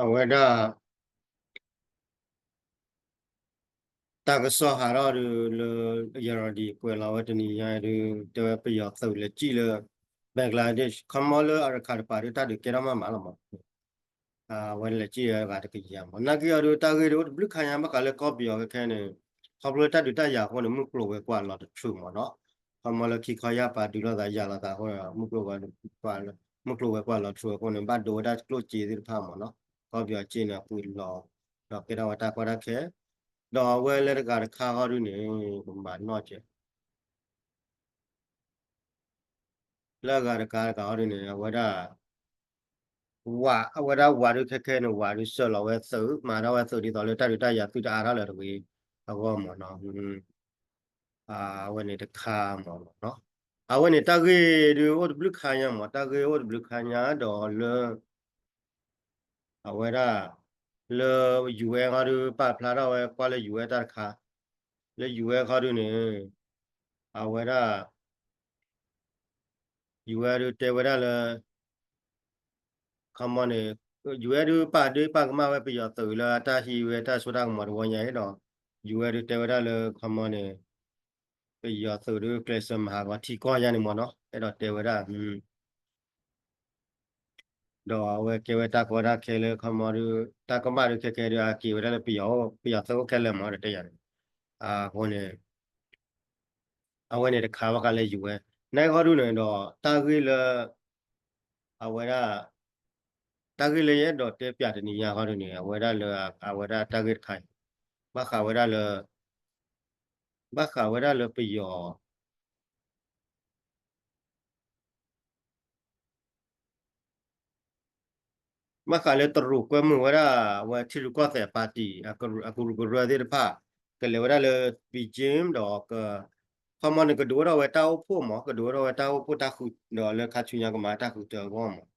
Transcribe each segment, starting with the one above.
အဝဲဒၣ် တၢ်ကစီၣ်ဟးထီၣ်ဒုးလၢ ယရၤဒံၣ် ကွဲးလီၤဝဲတနံၤညါဒုး တဲဝဲပယီၤသုးလဲၤစံၣ်လၢ Bangladesh ခီမီလၢအရခးတပၤဒုး တၢ်ဒုးကဲထီၣ်မးမးလီၤမး အဝဲလဲၤစံၣ်ဂၤတကယၤမး နာ်က့အီၤဒုး တၢ်ဂ့ၢ်ဒုးအိၣ်တဘျုးခါညါ ဘၣ်ဃးလၢကီၢ်ပယီၤခဲခဲန့ၣ် ခီဖျိတၢ်ဒုးတၢ်ယၤအဃိန့ၣ် မုၢ်ကျိၤဝဲၤကွာ်လီၤတထြူးမးနီၤ ခီမီလၢခံခီယၢ်ပၤဒုးလိာ်သးယၤလိာ်သးအဃိ မုၢ်ကျိၤဝဲၤကွာ်လီၤတထြူးအဃိန့ၣ် ဘၣ်ဒိဝဲဒၣ်ကျိၣ်စ့သ့ၣ်တဖၣ်မးနီၤ ကီၢ်ပယီၤစ့ၣ်န့ၣ် အပူၤလီၤ ဒီးကဲထီၣ်ဝဲတၢ်ကီတၢ်ခဲ ဒီးအဝဲလၢတဂၤတခါဃီဒုးန့ၣ် ပမၤနီၣ်ကဲ လၢအဂၤတဂၤတဂၤဃီဒုးန့ၣ် အဝဲဒၣ် ဝး အဝဲဒၣ်ဝးဒုးခဲခဲန့ၣ် ဝးဒုးစၢလီၤဝဲသုး မၤထီၣ်ဝဲသုးဒ်သိးလၢတၢ်ဒုးတၢ်ယၤသုတအါထီၣ်လၢၤတဂ့ၤ အဂီၢ်မးနီၤ အဝဲန့ၣ်တခါမးနီၤ အဝဲန့ၣ်တၢ်ဂ့ၢ်ဒုးအိၣ်တဘျုးခါညါမး တၢ်ဂ့ၢ်အိၣ်တဘျုးခါညါဒီးလၢ အဝဲဒၣ် လၢ ယူၣ်အဲၣ် ဃီဒုး ပာ်ဖျါထီၣ်ဝဲကွၢ်လၢ ယူၣ်အဲၣ် တၢ်တခါ လၢ ယူၣ်အဲၣ် ဃီဒုးန့ၣ် အဝဲဒၣ် ယူၣ်အဲၣ် ဒုးတဲဝဲဒၣ်လၢ ခီမီန့ၣ် ယူၣ်အဲၣ် ဒုးပာ်ဒ့ပာ်ကမၣ်ဝဲပယီၤသုးလၢအတၢ်ဟံးဝဲတၢ်စိတၢ်ကမီၤတဝီညါအံၤဒီး ယူၣ်အဲၣ် ဒုးတဲဝဲဒၣ်လၢခီမီန့ၣ် ပယီၤသုးဒုးကျဲးစၢးမၤဟးဂီၤထံကီၢ်ညါန့ၣ်မးနီၤ အဲၣ်ဒိးတဲဝဲဒၣ် ဒီးအဝဲကဲဝဲတၢ်ကီတၢ်ခဲလၢခီမီဒုး တၢ်ကမၣ်ဒုးခဲခဲဒုးအက့ၤဝဲဒၣ်လၢပယီၤ ပယီၤသုးအိၣ်ခဲလၢာ်မးဒီးတဲယၤန့ၣ် အဃိန့ၣ် အဝဲန့ၣ်တခါဘၣ်ဃးလၢ ယူၣ်အဲၣ် နာ်က့ဃီဒုးန့ၣ်ဒီး တၢ်ဂ့ၢ်လၢ အဝဲဒၣ် တၢ်ဂ့ၢ်လၢယအဲၣ်ဒိးတဲပၠးတနံၤညါဃီဒုးန့ၣ် အဝဲဒၣ်လၢ အဝဲဒၣ်တၢ်ဂ့ၢ်တခါအံၤ ဘၣ်ဃးဝဲဒၣ်လၢ ဘၣ်ဃးဝဲဒၣ်လၢပယီၤ ဘၣ်ဃးလၢတရူးကွဲမုာ်ဝဲဒၣ် အဝဲထံရူၢ်ကီၢ်သဲးအပၣ်တံၣ် အကရူၢ်ကရၢသ့ၣ်တဖၣ် ကလဲၤဝဲဒၣ်လၢ Beijing ဒီး ခီမီန့ၣ် ကဒုးအိၣ်ထီၣ်ဝဲတၢ်အိၣ်ဖှိၣ်မး ကဒုးအိၣ်ထီၣ်ဝဲတၢ်အိၣ်ဖှိၣ်တၢ်ဃုာ် ဒီးလၢခါဆူညါကမၤတၢ်ဃုထၢအဂီၢ်မး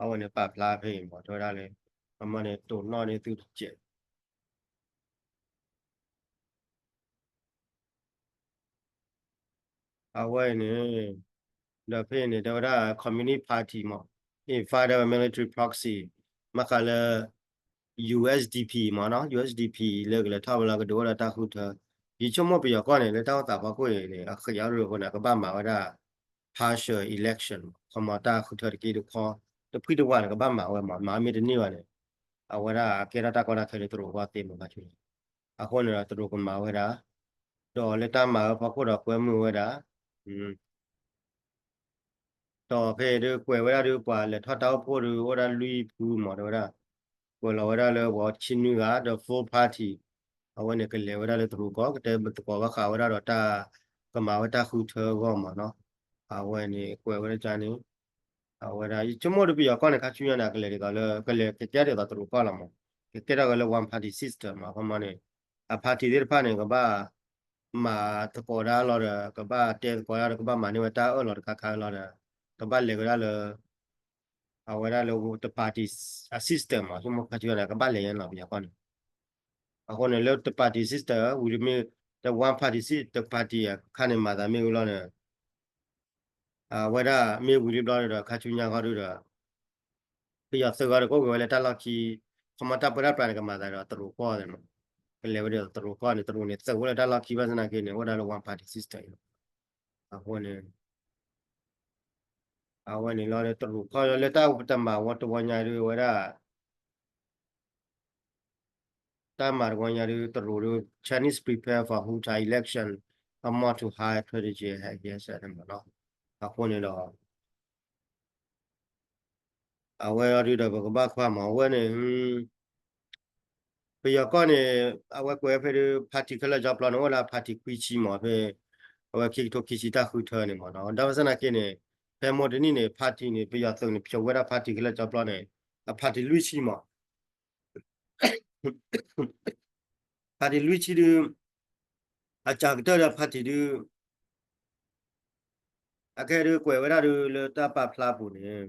အဝဲန့ၣ်ပာ်ဖျါဖဲအံၤမး တဲဝဲဒၣ်လၢ ခီမီန့ၣ် တိၢ်နီၣ်န့ၢ်သုတစဲး အဝဲအံၤန့ၣ် ဒီးဖဲအံၤန့ၣ် တဲဝဲဒၣ် Communist Party မး invite military proxy ဘၣ်ဃးလၢ USDP မးနီၤ USDP လၢကလဲၤထီၣ်ဝဲလၢကဒုးအိၣ်ဒီးတၢ်ဃုထၢ ယဆိကမိၣ်ပယီၤကီၢ်န့ၣ် လၢတၢ်အိၣ်သးဖီခိၣ်အံၤန့ၣ် အဃံးအါဒိၣ်အဃိန့ၣ် ကဘၣ်မၤဝဲဒၣ် partial election ခီမီတၢ်ဃုထၢတက့ၢ်တခီ တဖှံတဝးန့ၣ် ကဘၣ်မၤဝဲမး မၤမ့ၢ်တန့ၢ်ဘၣ်န့ၣ် အဝဲဒၣ်ကဲထီၣ်တၢ်ကီတၢ်ခဲလၢတရူးအဂီၢ်သ့မး အဃိန့ၣ်ဒီးတရူးကမၤဝဲဒၣ် ဒီးလၢတၢ်မၤဝဲဖီခိၣ်ဒီးကွဲမုာ်ဝဲဒၣ် ဒီးဖဲအံၤဒုးကွဲးဝဲဒၣ်ဒုးပှၤလဲၤထီၣ်တၢ်အိၣ်ဖှိၣ်ဒုးအိၣ်ဒၣ်လွံၢ်ဖုမး တဲဝဲဒၣ် ကွဲးလီၤဝဲဒၣ်လၢပှၤဆံနွံဂၤဒီး four party အဝဲန့ၣ်ကလဲၤဝဲဒၣ်လၢတရူးကီၢ် ကတဲသကိးဘၣ်ဃးဝဲဒၣ်ဒီးတၢ် ကမၤဝဲတၢ်ဃုထၢအဂီၢ်မးနီၤ အဝဲန့ၣ်ကွဲးဝဲဒၣ်န့ၣ် အဝဲဒၣ် ယဆိကမိၣ်ဒုးပယီၤကီၢ်န့ၣ် ခါဆူညါန့ၣ် ကလဲၤဒ်သိးလၢ ကလဲၤကကဲဒ်သိးတရူးကီၢ်လီၤမး ကကဲထီၣ်က့ၤလၢ one party system မး ခီမီန့ၣ် အ party သ့ၣ်တဖၣ်န့ၣ် ကဘၣ် မၤသကိးဒၣ်လီၤဒီး ကဘၣ်တဲသကိးဒၣ်ဒီး ကဘၣ်မၤန့ၢ်ဝဲတၢ်အၢၣ်လီၤတခါခါလီၤဒီး ကဘၣ်လဲၤဝဲဒၣ်လၢ အဝဲဒၣ်လၢ တ party အ system မး ဆိကမိၣ်ခါဆူညါန့ၣ် ကဘၣ်လဲၤညါလီၤ ပယီၤကီၢ်န့ၣ် အဃိန့ၣ် လၢတ party system ဝံၤတမ့ၢ် တ one party system တ party အခါန့ၣ် မၤသးမ့ၢ်ဝံၤလီၤန့ၣ် အဝဲဒၣ်မ့ၢ်ဝံၤလံဘျီန့ၣ်ဒီး ခါဆူညါဃီဒုးဒီး ပယီၤသုးဃီဒီး ကအိၣ်က့ၤဝဲလၢတၢ်လီၢ်ခံ ခီမီတၢ်ပၢတၢ်ပြးန့ၣ် ကမၤသးဒီးတရူးကီၢ်သ့ၣ်မး ကလဲၤဝဲဒီးတရူးကီၢ်န့ၣ် တရူးန့ၣ် သုးဝဲလၢတၢ်လီၢ်ခံဘၣ်ဆၣ်သနာ်က့န့ၣ် အိၣ်ဒၣ်လၢ one party system အဃိန့ၣ် အဝဲန့ၣ်လီၤလၢတရူးကီၢ်လၢတၢ်တမၤဝဲတဝီညါဒုးဝဲဒၣ် တၢ်မၤတဝီညါဒုး တရူးဒုး Chinese prepare for Houthi election amount to high strategy မးနီၤ အဃိန့ၣ်ဒီး အဝဲအီၤဒုးဒီးပကဘၣ်ကွၢ်မး အဝဲန့ၣ် ပယီၤကီၢ်န့ၣ် အဝဲကွဲးဖဲဒုး party ခဲလၢာ်ကၠီပျီန့ၣ် အိၣ်ဒၣ် party ခွံဆံမး ဖဲ အဝဲခံကထိခံဆံတၢ်ဃုထၢန့ၣ်မးနီၤ ဒီးဘၣ်ဆၣ်သနာ်က့န့ၣ် ဖဲမိၢ်တနံၣ်န့ၣ် party န့ၣ် ပယီၤသုးန့ၣ် ဖျိးဝဲဒၣ် party ခဲလၢာ်ကၠီပျီန့ၣ် အ party လွံၢ်ဆံမး party လွံၢ်ဆံဒုး အစှၤကတၢၢ်ဒီး party ဒုး အခဲဒုးကွဲးဝဲဒၣ်ဒုးလၢတၢ်ပာ်ဖျါပူၤန့ၣ်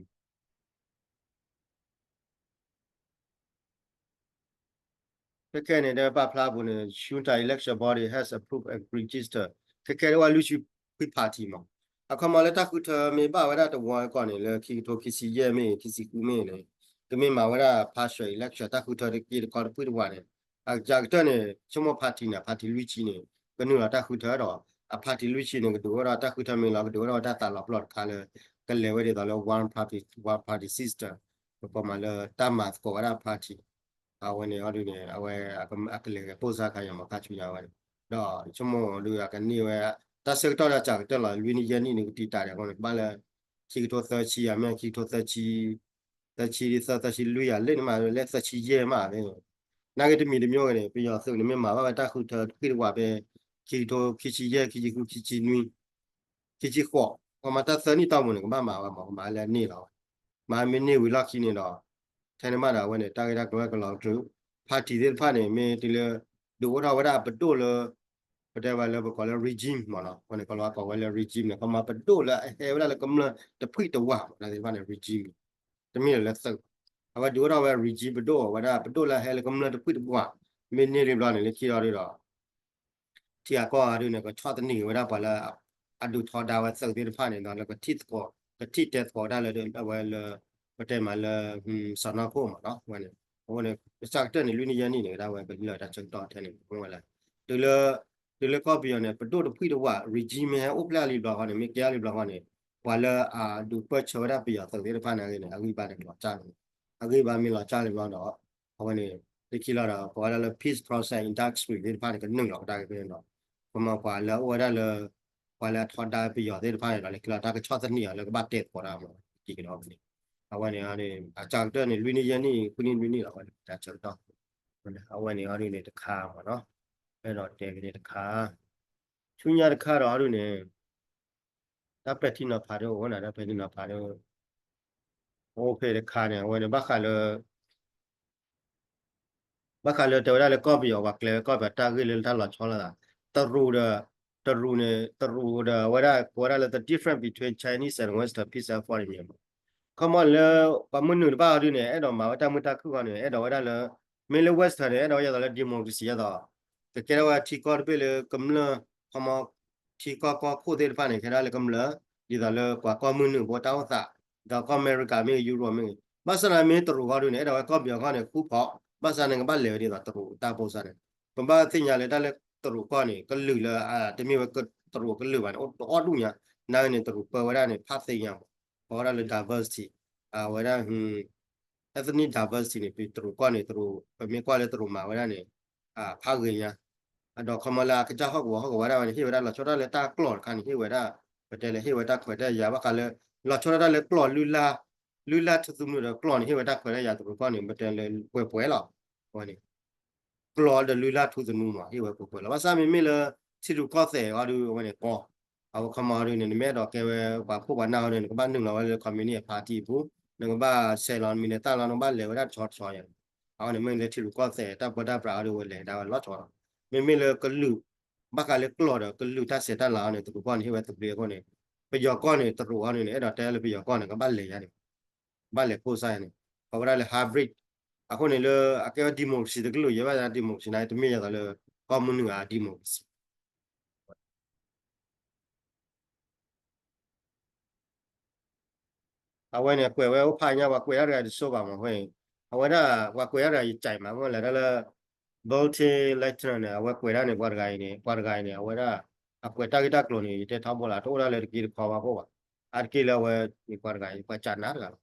ခဲခဲန့ၣ် တၢ်ပာ်ဖျါပူၤန့ၣ် Junta election body has approved and registered ခဲခဲဒုးဝဲလွံၢ်ဆံခွံ party မး အခီမီလၢတၢ်ဃုထၢမ့ၢ်ဘၣ်ဝဲဒၣ်တဝီကီၢ်န့ၣ် လၢခံကထိခံဆံယဲၢ်မ့ၢ် ခံဆံဃုမ့ၢ်န့ၣ် ကမ့ၢ်မၤဝဲဒၣ် partial election တၢ်ဃုထၢတက့ၢ်တကီတဖုၣ်တဝးန့ၣ် အကစၢ်ကတၢၢ်န့ၣ် ဆိကမိၣ် party န့ၣ် party လွံၢ်ဆံန့ၣ် ကနုာ်လီၤတၢ်ဃုထၢဒီး အ party လွံၢ်ဆံန့ၣ် ကဒုးအိၣ်ဒီးတၢ်ဃုထၢမ့ၢ်လီၤ ကဒုးအိၣ်ဒီးတၢ်သးလီၤပျီၢ်တခါလၢ ကလဲၤဝဲဒ်သိးလၢ one party one party system ပကိးမးလၢတၢ်မၤသကိးဝဲဒၣ် party အဝဲန့ၣ်အီၤဒုးန့ၣ် အဝဲအကလဲၤဂဲၤပိၢ်စၢ်ခါယၤမး ခါဆူညါဝဲန့ၣ် ဒီးဆိကမိၣ်ဒုးအကန့ၢ်ဝဲ တၢ်ဆၢကတီၢ်ဒီးစးကတၢၢ်လီၤ လွံၢ်နံၣ်ယဲၢ်နံၣ်န့ၣ် ကတံာ်တာ်ဒီးအဃိန့ၣ် ကဘၣ်လၢ ခံကထိသၢဆံယၤမ့ၢ်ခံကထိသၢဆံ သၢဆံသၢ သၢဆံလွံၢ်ယၤ လၢန့ၣ်မးလၢသၢဆံယဲၢ်မး နာ်က့တမံၤတမံၤဂ့ၤန့ၣ် ပယီၤသုးန့ၣ်မ့ၢ်မၤဘၣ်ဝဲတၢ်ဃုထၢတက့ၢ်တဝးဖဲ ခံကထိ ခံဆံယဲၢ် ခံဆံဃု ခံဆံနွံ ခံဆံဃိး ပှၤမၤတၢ်သၢနံၣ်တီၢ်ပူၤန့ၣ် ကဘၣ်မၤဝဲမး ကမၤလၢန့ၢ်လီၤ မၤမ့ၢ်န့ၢ်ဝံၤလီၢ်ခံန့ၣ်ဒီး ထဲန့ၣ်မးဒီးအဝဲန့ၣ် တၢ်ဂ့ၢ်တၢ်ကျိၤဝဲကလီၤကလုာ် party သ့ၣ်တဖၣ်န့ၣ် မ့ၢ်တုၤလၢ ဒုးအိၣ်ထီၣ်ဝဲဒၣ်ပဒိၣ်လၢ ပတဲဝဲလၢပကိးလၢ regime မးနီၤ အဃိန့ၣ် ကလီၤကိးဝဲလၢ regime န့ၣ် ကမၤပဒိၣ်လၢအဟဲဝဲဒၣ်လၢကမျၢၢ်တဖုၣ်တဝးမး တၢ်သ့ၣ်တဖၣ်န့ၣ် regime န့ၣ် တမ့ၢ်လၢသုး အဝဲဒုးအိၣ်ထီၣ်ဝဲ regime ပဒိၣ်ဝဲဒၣ် ပဒိၣ်လၢအဟဲလၢကမျၢၢ်တဖုၣ်တဝး မ့ၢ်န့ၢ်လံဘျီန့ၣ် လၢခံဒီးဒုးဒီး ထံအကီၢ်အဒုးန့ၣ် ကဆီၣ်သနံးက့ၤဝဲဒၣ်ပှၤလၢ အဒုးထီဒါဝဲသုးသ့ၣ်တဖၣ်န့ၣ်ဒီး လၢကထံၣ်သကိး ကထံၣ်တဲသကိးဒၣ်လၢအဝဲလၢ ပတဲမးလၢ စီၢ်နီၤခိၣ်မးနီၤ အဝဲန့ၣ် အဃိန့ၣ် ကစၢ်ကတၢၢ်န့ၣ် လွံၢ်နံၣ်ယဲၢ်နံၣ်န့ၣ် ကဒၣ်ဝဲကလၢာ်တၢ်ဆၢကတီၢ်ထဲန့ၣ် မ့ၢ်ဝဲလဲၣ် တုၤလၢ တုၤလၢကီၢ်ပယီၤန့ၣ် ပဒိၣ်တဖုၣ်တဝး regime မ့ၢ်ဟဲအိၣ်ဖျဲၣ်လံဘျီဃီန့ၣ် မ့ၢ်ကဲလံဘျီဃီန့ၣ် ပှၤလၢအဒုးပၢၢ်ဆၢဝဲဒၣ်ပယီၤသုးသ့ၣ်တဖၣ်န့ၣ်အဂ့ၢ်န့ၣ် အဂံၢ်ဘါန့ၣ်လီၤစၢ်လံဘျီန့ၣ် အဂံၢ်ဘါမ့ၢ်လီၤစၢ်လံဘျီဒီး အဝဲန့ၣ် လၢခံလီၤဒီး ပဝဲဒၣ်လၢ peace process industry သ့ၣ်တဖၣ်န့ၣ် ကနုာ်လီၤကဒါက့ၤဖဲန့ၣ်ဒီး ကမၤပှၤလၢအအိၣ်ဝဲဒၣ်လၢ ပှၤလၢအထီဒါပယီၤသ့ၣ်တဖၣ်န့ၣ်ဒီး လၢခံလီၤတၢ်ကဆီၣ်သနံးအီၤလၢကဘၣ်တဲသကိးတၢ်မး က့ၤကဒီးန့ၣ် အဝဲန့ၣ် အစှၤကတၢၢ်န့ၣ် လွံၢ်နံၣ်ယဲၢ်နံၣ် ဃုနံၣ်နွံနံၣ်လီၤ အဝဲန့ၣ် တၢ်ဆၢကတီၢ် အဝဲန့ၣ်အီၤဒ်န့ၣ်တခါမးနီၤ အဲၣ်ဒိးတဲက့ၤန့ၣ်တခါ ဆူညါတခါဒီးအီၤဒ်န့ၣ် တၢ်ပဲာ်ထံနီၤဖးဒ်အိၣ်ဝဲန့ၣ် တၢ်ပဲာ်ထံနီၤဖးဒ် အိၣ်ဖဲတခါန့ၣ် အဝဲန့ၣ် ဘၣ်ဃးလၢ ဘၣ်ဃးလၢတဲဝဲဒၣ်လၢကီၢ်ပယီၤ ပှၤကျဲၤဝဲကီၢ်ပယီၤတၢ်ဂ့ၢ်လၢတၢ်လီၤဆီလိာ်သး တရူးဒီး တရူးန့ၣ် တရူးဒီးအဝဲဒၣ် ကိးဝဲဒၣ်လၢ the difference between Chinese and Western peace effort in Myanmar ခီမီလၢ ပှၤမုၢ်နုာ်တဖၣ်အီၤဒ်န့ၣ် အဲၣ်ဒိးမၤဝဲတၢ်မုာ်တၢ်ခုၣ်ဃီန့ၣ် အဲၣ်ဒိးဝဲဒၣ်လၢ မ့ၢ်လၢ Western န့ၣ် အဲၣ်ဒိးဝဲဒၣ်လၢ democracy အသိး ကကဲထီၣ်ဝဲထံကီၢ်တဘ့ၣ်လၢကမျၢၢ် ခီမီ ထံကီၢ်ကီၢ်ခိၣ်သ့ၣ်တဖၣ်န့ၣ် ကဲဒၣ်လၢကမျၢၢ် ဒ်သိးလၢပှၤကီၢ်မုၢ်နုာ်ဖိတၢ်အိၣ်သး ဒီးကီၢ်အမဲရကၤမ့ၢ်ဂ့ၤ ယူရိၣ်မ့ၢ်ဂ့ၤ ဘၣ်ဆၣ်သနာ်မ့ၢ်တရူးဃီဒ်န့ၣ် အဲၣ်ဒိးဝဲကီၢ်ပယီၤခီန့ၣ် ဃူဖိး ဘၣ်ဆၣ်န့ၣ် ကဘၣ်လဲၤဝဲဒ်သိးတရူးတၢ်ပိစါန့ၣ် ပဘၣ်သ့ၣ်ညါလၢတၢ်လၢတရူးကီၢ်န့ၣ် ကလုာ်လၢ တမ့ၢ်ဝဲတရူးကလုာ်ဘၣ်န့ၣ် အိၣ်တအီၣ်ဒူၣ်ညါ နာ်က့န့ၣ် တရူးပၢဝဲဒၣ်န့ၣ် ဖးသ့ၣ်ညါမး ပဝဲဒၣ်လၢ diversity အဝဲဒၣ် ethnic diversity န့ၣ် ပတရူးကီၢ်န့ၣ် တရူး ပမ့ၢ်ကွၢ်လၢတရူးမၤဝဲဒၣ်န့ၣ် ဖးဂ့ၤညါ အဒီးခီမီလၢအကစၢ်ဟီၣ်ကဝီၤဟီၣ်ကဝီၤဝဲဒၣ်ဝဲန့ၣ် ဟ့ၣ်ဝဲဒၣ်လီၤဆီဒၣ်တၢ်လၢတၢ်ကျီၢ်တခါန့ၣ် ဟ့ၣ်ဝဲဒၣ် ပတဲလၢဟ့ၣ်ဝဲတၢ်ခွဲးတၢ်ယာ်ဘၣ်ဃးလၢ လီၤဆီဒၣ်တၢ်လၢကျီၢ် လုၢ်လၢ်ထူသနူဒီးကျီၢ်န့ၣ် ဟ့ၣ်ဝဲတၢ်ခွဲးတၢ်ယာ်တရူးကီၢ်န့ၣ် ပတဲလၢပှဲၤပှဲၤလီၤ အဝဲန့ၣ် ကျီၢ်ဒီးလုၢ်လၢ်ထူသနူမး ဟ့ၣ်ဝဲပှဲၤပှဲၤလီၤ ဘၣ်ဆၣ်မ့မ့ၢ်လၢ ထံရူၢ်ကီၢ်သဲးအီၤဒုး အဝဲန့ၣ်ကီ အဝဲခီမီဒုးန့ၣ် နမ့ၢ်အဲၣ်ဒိးကဲဝဲပှၤခိၣ်ပှၤနၢ်အီၤဒုး နကဘၣ်နုာ်လီၤဝဲလၢ communist party အပူၤ နကဘၣ်ဆဲးလီၤနမံၤနသၣ်လီၤ နကဘၣ်လဲၤဝဲဒၣ်တဆီတဆီယါ အဝဲန့ၣ်မ့ၢ်လၢထံရူၢ်ကီၢ်သဲး တၢ်ပၢတၢ်ပြးအီၤဒုး အဝဲလဲၤဒၣ်ဝဲလီၤဆီလီၤ မ့မ့ၢ်လၢကလုာ် ဘၣ်ဃးလၢကျီၢ်ဒီးကလုာ်တၢ်ဆဲးတၢ်လၤအီၤန့ၣ် တရူးကီၢ်န့ၣ် ဟ့ၣ်ဝဲသဘျ့အဃိန့ၣ် ပယီၤကီၢ်န့ၣ် တရူးအီၤန့ၣ် အဲၣ်ဒိးတဲလၢပယီၤကီၢ်န့ၣ် ကဘၣ်လဲၤယါန့ၣ် ဘၣ်လဲၤပိစါယါန့ၣ် ပဝဲဒၣ်လၢ hybrid အဃိန့ၣ်လၢ အကဲဝဲ democracy တကလုာ်ယဲဘၣ် democracy န့ၣ် တမ့ၢ်ယါသးလၢ ကီၢ်မုၢ်နုာ်အ democracy အဝဲန့ၣ် ကွဲးဝဲအိၣ်ဖးညါ ပှၤကွဲးတၢ်တဂၤတစိၢ်ဘၣ်မး အဝဲန့ၣ် အဝဲဒၣ် ပှၤကွဲးတၢ်တဂၤယကၠဲးမး မ့ၢ်လဲၤတၢ်လၢ Burton Lecturer န့ၣ် အဝဲကွဲးတၢ်န့ၣ် ပှၤတဂၤအံၤန့ၣ် ပှၤတဂၤအံၤန့ၣ် အဝဲဒၣ် အကွဲးတၢ်ဂ့ၢ်တၢ်ကျိၤန့ၣ် ယတဲထီဘိလီၤ တအိၣ်ဒၣ်လၢတက့တခီဘၣ်ခိၣ်ဘၣ် အါတက့ၢ်လၢအဝဲန့ၣ် ပှၤတဂၤအံၤ ပှၤကၠးနးတဂၤလီၤ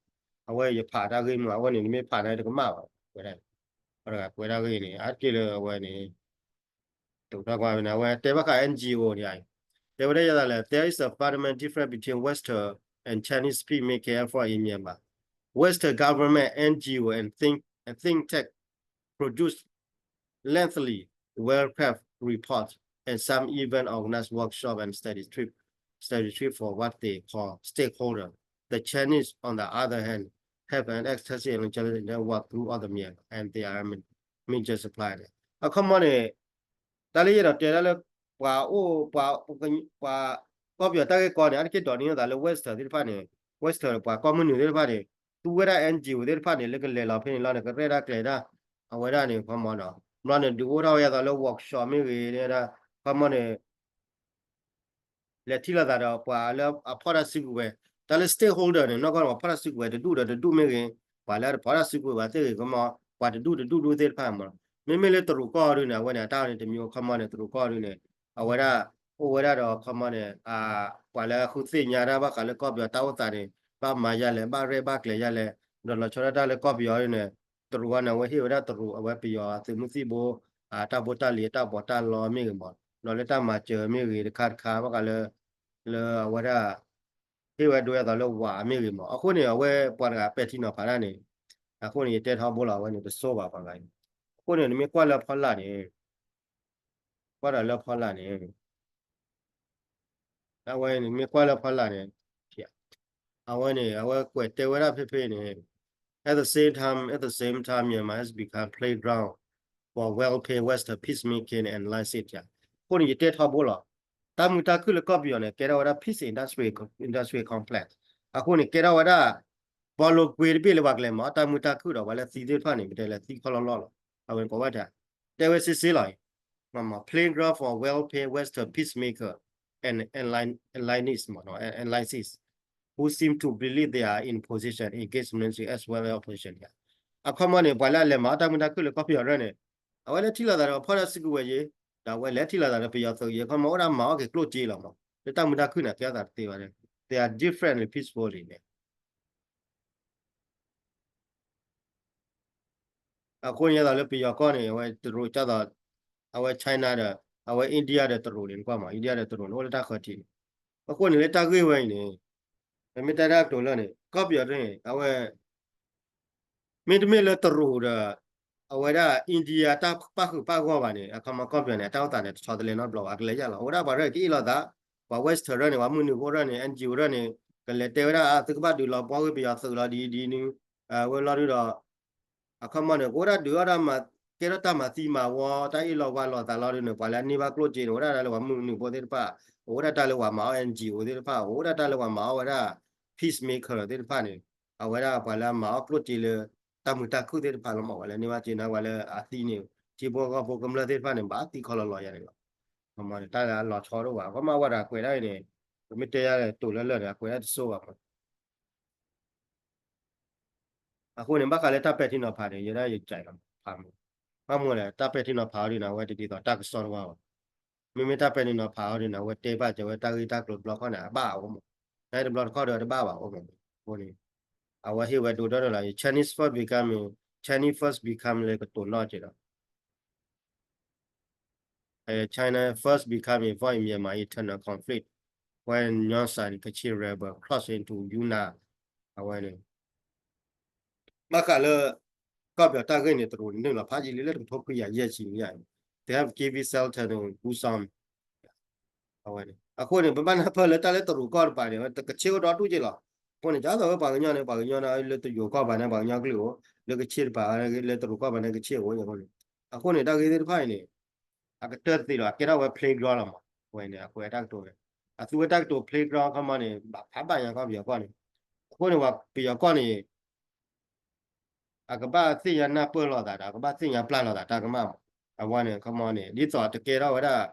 အဝဲယဖးတၢ်ဂ့ၢ်မုၢ် အဝဲန့ၣ် နမ့ၢ်ဖးန့ၣ် တကမၣ်ဘၣ် ကွဲးတၢ် ပှၤတဂၤကွဲးတၢ်ဂ့ၢ်န့ၣ် အါတက့ၢ်လၢအဝဲန့ၣ် တကထီၣ်ကွၢ်ဝဲန့ၣ် အဝဲတဲဘၣ်ဃး N G O န့ၣ် တဲဝဲဒၣ်ယသးလၢ there is a fundamental difference between Western and Chinese peacemaking effort in Myanmar. Western government, N G O, and think, and think tank produce lengthy, well-prepped reports, and some even organize workshop and study trip, study trip for what they call stakeholder. The Chinese, on the other hand, have an extensive intelligence network throughout the Myanmar, and they are major supplier န့ၣ် အခီမီန့ၣ် တၢ်လၢယအဲၣ်ဒိးတဲတၢ်လၢ ပှၤအိၣ် ပှၤ ပှၤ ကီၢ်ပယီၤတၢ်ဂ့ၢ်ကီန့ၣ် အါတက့ၢ်ဒိးန့ၢ်အသးလၢ Western သ့ၣ်တဖၣ်န့ၣ် Western ပှၤကီၢ်မုၢ်နုာ်သ့ၣ်တဖၣ်န့ၣ် သူဝဲဒၣ် N G O သ့ၣ်တဖၣ်န့ၣ် လၢကလဲၤလီၤဖဲန့ၣ်လီၤန့ၣ် ကရဲၣ်တၢ်ကျဲၤတၢ် အဝဲဒၣ်န့ၣ် ခီမီနီၤ ဘျီန့ၣ် ဒုးအိၣ်ထီၣ်ဝဲအသးလၢ workshop မ့ၢ်ဂ့ၤ ဒၣ် ခီမီန့ၣ် လဲၤထံၣ်လိာ်သးဒီးပှၤလၢအဖီၣ်တၢ်စုကဝဲၤ တၢ်လၢ stakeholder န့ၣ် နီၢ်ကီၢ်န့ၣ် ပှၤဖီၣ်တၢ်စုကဝဲၤတဒူၣ်ဒီးတဒူၣ်မ့ၢ်ဂ့ၤ ပှၤလၢတဖီၣ်တၢ်စုကဝဲၤဘၣ်သ့ၣ်ဂ့ၤ ခီမီ ပှၤတဒူၣ်တဒူၣ်ဒူၣ်သ့ၣ်တဖၣ်မး, မ့မ့ၢ်လၢတရူးကီၢ်ဒုန့ၣ် အဝဲန့ၣ် အတၢ်န့ၣ်တမံၤ ခီမီန့ၣ် တရူးကီၢ်ဒုန့ၣ် အဝဲဒၣ် အိၣ်ဝဲဒၣ်ဒီး ခီမီန့ၣ် ပှၤလၢဃုသ့ၣ်ညါတၢ်ဘၣ်ဃးလၢကီၢ်ပယီၤတၢ်အိၣ်သးန့ၣ် ဘၣ်မၤယါလဲၣ် ဘၣ်ရဲၣ်ဘၣ်ကျဲၤယါလဲၣ်, ဒီးလီၤဆီဒၣ်တၢ်လၢကီၢ်ပယီၤဒုန့ၣ် တရူးအန့ၣ် အဝဲဟ့ၣ်ဝဲဒၣ်တရူး အဝဲပယီၤသုးမုၢ်သံၣ်ဘိ တၢ်ဘိတၢ်လံၤ တၢ်ဘီးတၢ်လီမ့ၢ်ဂ့ၤမး, ဒီးလၢတၢ်မၤစၢၤမ့ၢ်ဂ့ၤ တခါတခါ ဘၣ်ဃးလၢ လၢအဝဲဒၣ် ဟ့ၣ်ဝဲဒိအသးလၢဝးမ့ၢ်ဂ့ၤမး, အဃိန့ၣ် အဝဲပှၤတဂၤပဲာ်ထံနီၤဖးတၢ်န့ၣ် အဃိန့ၣ် ယတဲထီဘိလီၤ အဝဲန့ၣ် တဆိဘၣ်ပှၤဂၤအံၤ, အဃိန့ၣ် နမ့ၢ်ကွၢ်လၢဖီလာ်န့ၣ် ကွၢ်ဒီးလၢဖီလာ်န့ၣ် အဝဲန့ၣ် မ့ၢ်ကွၢ်လၢဖီလာ်န့ၣ် အဝဲန့ၣ် အဝဲကွဲးတဲဝဲဒၣ်ဖဲဖဲန့ၣ် at the same time, at the same time, Myanmar has become playground for well-paid Western peacemaking and alliances အဃိန့ၣ် ယတဲထီဘိလီၤ. တၢ်မုာ်တၢ်ခုၣ်လၢကီၢ်ပယီၤန့ၣ် ကဲထီၣ်ဝဲဒၣ် peace industry, industrial complex အဃိန့ၣ် ကဲထီၣ်ဝဲဒၣ် ဘီလိာ်ကွ့တဘ့ၣ်လၢပှၤကလဲၤမၤအီၣ်တၢ်မုာ်တၢ်ခုၣ်ဒီး ပှၤလၢသံသ့ၣ်တဖၣ်န့ၣ် ပတဲလၢသံခီလီလီလီၤ. အဝဲန့ၣ် ပဝဲတၢ် တဲဝဲစ့စ့လီၤအံၤ playground for well-paid Western peacemaker and alliances မး alliances who seem to believe they are in position, engage military as well as opposition အခီမီန့ၣ် ပှၤလၢအလဲၤမၤအီၣ်တၢ်မုာ်တၢ်ခုၣ်လၢကီၢ်ပယီၤရၢၢ်န့ၣ် အဝဲလဲၤထံၣ်လိာ်သးဒီးဖီၣ်တၢ်စုကဝဲၤယ့ၤ ဒီးအဝဲလဲၤထံၣ်လိာ်သးဒီးပယီၤသုးယ့ၤ အခီမီအိၣ်ဒၣ်မၤအီၣ်က့ၤကျိၣ်စ့လီၤမး လၢတၢ်မုာ်တၢ်ခုၣ်န့ၣ် ကဲထီၣ်သးတသ့ဘၣ် they are differently peacefully န့ၣ် အဃိန့ၣ်သိးလၢပယီၤကီၢ်န့ၣ် အဝဲတရူးကၢ်သိး အဝဲ China ဒီး အဝဲ India ဒီးတရူးန့ၣ် နကွၢ်မး India ဒီးတရူးန့ၣ် အိၣ်လၢတၢ်ဃၢၤထံးန့ၣ် အဃိန့ၣ်လၢတၢ်ဂ့ၢ်ဝဲအံၤန့ၣ် ပမ့ၢ်တဲတၢ်ကတိၤလၢန့ၣ် ကီၢ်ပယီၤန့ၣ် အဝဲ မ့တမ့ၢ်လၢတရူးဒီး အဝဲဒၣ် India တၢ်ပၣ်ဃုာ်ပၣ်ဂီၢ်ဘၣ်န့ၣ် အခီမီကီၢ်ပယီၤန့ၣ် အတၢ်အိၣ်သးန့ၣ် တဆီတလဲနီတဘျီဘၣ် အကလဲၤယၢ်လီၤ အိၣ်ဒၣ်ပှၤရၢၢ်က့ၤအ့ၣ်လိာ်သး ပှၤ Western ရၢၢ်န့ၣ် ပှၤမုၢ်နုာ်ဖိရၢၢ်န့ၣ် NGO ရၢၢ်န့ၣ် ကလဲၤတဲဝဲဒၣ် သုကဘၣ်ဒုးလီၤဘှီက့ၤပယီၤသုးလီၤဒ်ဒ်နုၤ ဝဲလီၤဒုဒီး အခီမီန့ၣ် ကအိၣ်ဒၣ်ဒုးအီၣ်ဒၣ်မၤ ကဲထီၣ်တၢ်မၤသံမၤဝီ တၢ်အ့ၣ်လိာ်ဝါလိာ်သးလီၤဒုန့ၣ် ပှၤလၢအန့ၢ်ဘၣ်ကျိၣ်စ့န့ၣ် အိၣ်ဒၣ်တၢ်လၢပှၤမုၢ်နုာ်ဖိသ့ၣ်တဖၣ် အိၣ်ဝဲဒၣ်တၢ်လၢပှၤမၤအီၣ် NGO သ့ၣ်တဖၣ် အိၣ်ဝဲဒၣ်တၢ်လၢပှၤမၤအီၣ်ဝဲဒၣ် peacemaker သ့ၣ်တဖၣ်န့ၣ် အဝဲဒၣ်ပှၤလၢအမၤအီၣ်ကျိၣ်စ့လၢ တၢ်မုာ်တၢ်ခုၣ်သ့ၣ်တဖၣ်လီၤမး ပှၤလၢန့ၢ်ဘၣ်စ့န့ၣ် ပှၤလၢအသံန့ၣ် ထံဖိကီၢ်ဖိကမျၢၢ်သ့ၣ်တဖၣ်န့ၣ် ဘၣ်သံခီလီၤလီၤယၤန့ၣ်လီၤ တၢ်လၢအလီၤဆီဒိၣ်ဘၣ် အခီမီဝဲဒၣ်ကွဲးဒၣ်အံၤန့ၣ် ပမ့ၢ်တဲယၤတိၤလၢလၢာ်န့ၣ် အကွဲးဒၣ်တစိဘၣ်မး အဃိန့ၣ် ဘၣ်ဃးလၢတၢ်ပဲာ်ထံနီၤဖးန့ၣ် ယဲဒၣ်ယကးလီၤ ဖးမး ဘၣ်မနုၤလဲၣ် တၢ်ပဲာ်ထံနီၤဖးအီၤဒ်န့ၣ် အဝဲတဒ်သိးတၢ်ကစီၣ်တဝၢဘၣ် မ့မ့ၢ်တၢ်ပဲာ်ထံနီၤဖးအီၤဒ်န့ၣ် အဝဲတဲဘၣ်စၢၤဝဲတၢ်ဂ့ၢ်တၢ်ကျိၤတဘျီခီန့ၣ် အဘၣ်အီၤမး နတဘျီတခီဒီးတဘၣ်ဘၣ်အီၤမး အဃိန့ၣ် အဝဲဟ့ၣ်ဝဲဒိဒိၣ်လီၤ Chinese first becoming, Chinese first become လၢကတိၤနီၣ်က့ၤဒီး China first become involved in Myanmar internal conflict when Nyon San Kachin rebel crossed into Yunnan အဝဲန့ၣ် ဘၣ်ဃးလၢ ကီၢ်ပယီၤတၢ်ဂ့ၢ်န့ၣ် တရူးန့ၣ်နုာ်လီၤဖးယံာ်လံလၢတကထိခွံကယၤယဲၢ်ဆံယဲၢ် they have given shelter to Gu Sam အဝဲန့ၣ် အဃိန့ၣ် ပဘၣ်နၢ်ပၢၢ်လၢတၢ်လၢတရူးကီၢ်တပၤန့ၣ် တကဆ့ၣ်အိၣ်ဒီဒူၣ်က့လီၤ အဃိန့ၣ် ဒ်သိးဝဲပှၤကညီန့ၣ် ပှၤကညီန့ၣ် လၢတရူးကီၢ်ပၤန့ၣ် ပှၤကညီကလုာ်အိၣ် လၢကဆ့ၣ်တပၤ လၢတရူးကီၢ်ပၤန့ၣ် ကဆ့ၣ်အိၣ် အဃိန့ၣ် အဃိန့ၣ် တၢ်ဂ့ၢ်သ့ၣ်တဖၣ်အံၤန့ၣ် အကတၢၢ်တသ့လီၤ အကဲထီၣ်ဝဲ playground လီၤမး အဝဲန့ၣ် အကွဲးတၢ်ကတိၤဝဲ အသူဝဲတၢ်ကတိၤ playground ခီမီန့ၣ် ဘၣ်ဖးဘၣ်ညါကီၢ်ပယီၤကီၢ်န့ၣ် အဃိန့ၣ် ပယီၤကီၢ်န့ၣ် အကဘၣ်သ့ၣ်ညါနၢ်ပၢၢ်လိာ်သးဒီး အကဘၣ်သ့ၣ်ညါပျၢ်လိာ်သးတၢ်ကမၣ်မး အဝဲန့ၣ် ခီမီန့ၣ် ဒ်သိးတကဲထီၣ်ဝဲဒၣ်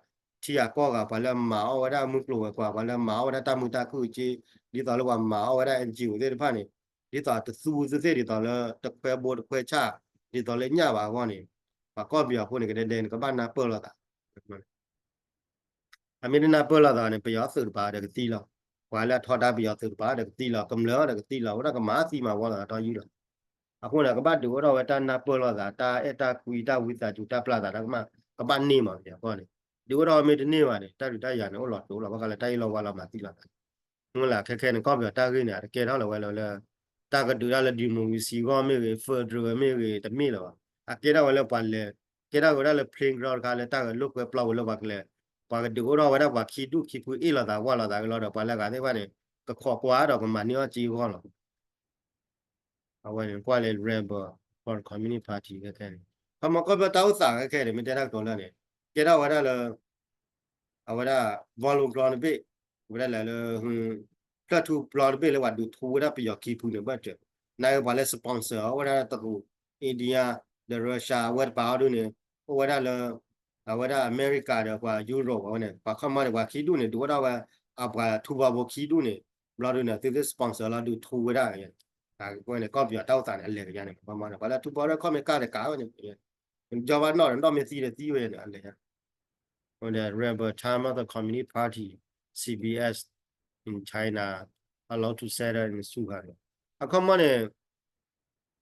ထံဂၤကီၢ်ဂၤ ပှၤလၢမၤအီၣ်ဝဲဒၣ်မုၢ်ကျိၤဝဲၤကွာ် ပှၤလၢမၤအီၣ်ဝဲဒၣ်တၢ်မုာ်တၢ်ခုၣ်က့ ဒ်သိးလၢပှၤမၤအီၣ်ဝဲဒၣ် NGO သ့ၣ်တဖၣ်န့ၣ် ဒ်သိးတသူသုသ့ၣ် ဒ်သိးလၢတခွဲဘိတခွဲဆၣ် ဒ်သိးလၢညၣ်ဘၣ်အဂီၢ်န့ၣ် ပှၤကီၢ်ပယီၤဖိန့ၣ် ကဒဲဒဲန့ၣ် ကဘၣ်နၢ်ပၢၢ်လိာ်သး အမ့ၢ်တနၢ်ပၢၢ်လိာ်သးန့ၣ် ပယီၤသုးတပၤဒီးကသံလီၤ. ပှၤလၢအထီဒါပယီၤသုးတပၤဒီးကသံလီၤ. ကမျၢၢ်ဒီးကသံလီၤ. အိၣ်ဒၣ်ကမၤသံမၤဝီလိာ်သးဒီးယုၢ်လီၤ. အဃိန့ၣ် ကဘၣ်ဒုးအိၣ်ထီၣ်ဝဲတၢ်နၢ်ပၢၢ်လိာ်သး တၢ်အဲၣ်တၢ်ကွံ တၢ်ဝံသးစူၤ တၢ်ပျၢ်သးတၢ်ကမၣ် ကဘၣ်န့ၢ်မး ပယီၤကီၢ်န့ၣ် ဒုးအိၣ်ထီၣ်ဝဲမ့ၢ်တန့ၢ်ဘၣ်န့ၣ် တၢ်ဒုးတၢ်ယၤန့ၣ် အိၣ်လီၤတိၤလီၤ ဘၣ်ဃးလၢတၢ်အ့ၣ်လိာ်ဝါလိာ်မၤသံလိာ်သး မ့ၢ်လၢခဲခဲန့ၣ် ကီၢ်ပယီၤတၢ်ဂ့ၢ်န့ၣ် အတကဲထီၣ်လၢၤဝဲလၢ တၢ်ကဒုးတၢ်လၢ democracy ဂီၢ်မ့ၢ်ဂ့ၤ federal မ့ၢ်ဂ့ၤ တမ့ၢ်လၢၤဘၣ်. အကဲထီၣ်ဝဲလၢပှၤလဲၤ ကဲထီၣ်ဝဲဒၣ်လၢ playground တခါလၢတၢ်ဂဲၤလိာ်ကွဲပျီဝဲလၢပှၤကလဲၤ ပှၤကဒုးအိၣ်ထီၣ်ဝဲဒၣ်ပှၤခံဒူၣ်ခံဖုအ့ၣ်လိာ်သးဝၢ်လိာ်သးက့ၤလီၤဒီး ပှၤလၢအဂၤသ့ၣ်တဖၣ်န့ၣ် ကခိးကွၢ်ဒီးကမၤန့ၢ်အီၣ်က့အဂီၢ်လီၤ. အဝဲန့ၣ်ကွၢ်လၢ rebel for the Communist Party ခဲခဲန့ၣ် ခီမီကီၢ်ပယီၤတၢ်အိၣ်သးခဲခဲန့ၣ် မ့ၢ်တဲတၢ်ကတိၤလၢန့ၣ် ကဲထီၣ်ဝဲဒၣ်လၢ အဝဲဒၣ် Volvo Group တဘ့ၣ် ဝဲဒၣ်လဲၤလၢ ဖျၢၣ်ထူပျီတဘ့ၣ်လၢပှၤဒုးထူဝဲဒၣ်ပယီၤခံဖုန့ၣ် ဘၣ်စၢၤ နာ်က့ပှၤလၢ sponsor အီၤ အိၣ်ဝဲဒၣ်တရူး India ဒီး Russia အဝဲတပၤအီၤဒ်န့ၣ် အိၣ်ဝဲဒၣ်လၢ အဝဲဒၣ်အမဲရကၤဒီးပှၤ Europe အဝဲန့ၣ် ပှၤခီမီန့ၣ် ပှၤခံဒူၣ်န့ၣ် ဒုးအိၣ်ထီၣ်ဝဲ အပှၤထူဘီဘိခံဒူၣ်န့ၣ် ဘျီဒ်န့ၣ် သုသ့ၣ် sponsor လီၤဒုးထူဝဲဒၣ် အဝဲန့ၣ် ကီၢ်ပယီၤတၢ်အိၣ်သးန့ၣ် အလဲၤကယါန့ၣ် ပှၤလၢထူဘီရဲၣ်ခီၣ်မ့ၢ်ကၢ်တကးဝဲန့ၣ် ကၠီဘၣ်နီၣ်ဒီး နီၣ်မ့ၢ်သံဒီးသံဝဲန့ၣ် အလဲၤ Rebel time of the Communist Party, C B S, in China, allowed to settle in Suva အခီမီန့ၣ်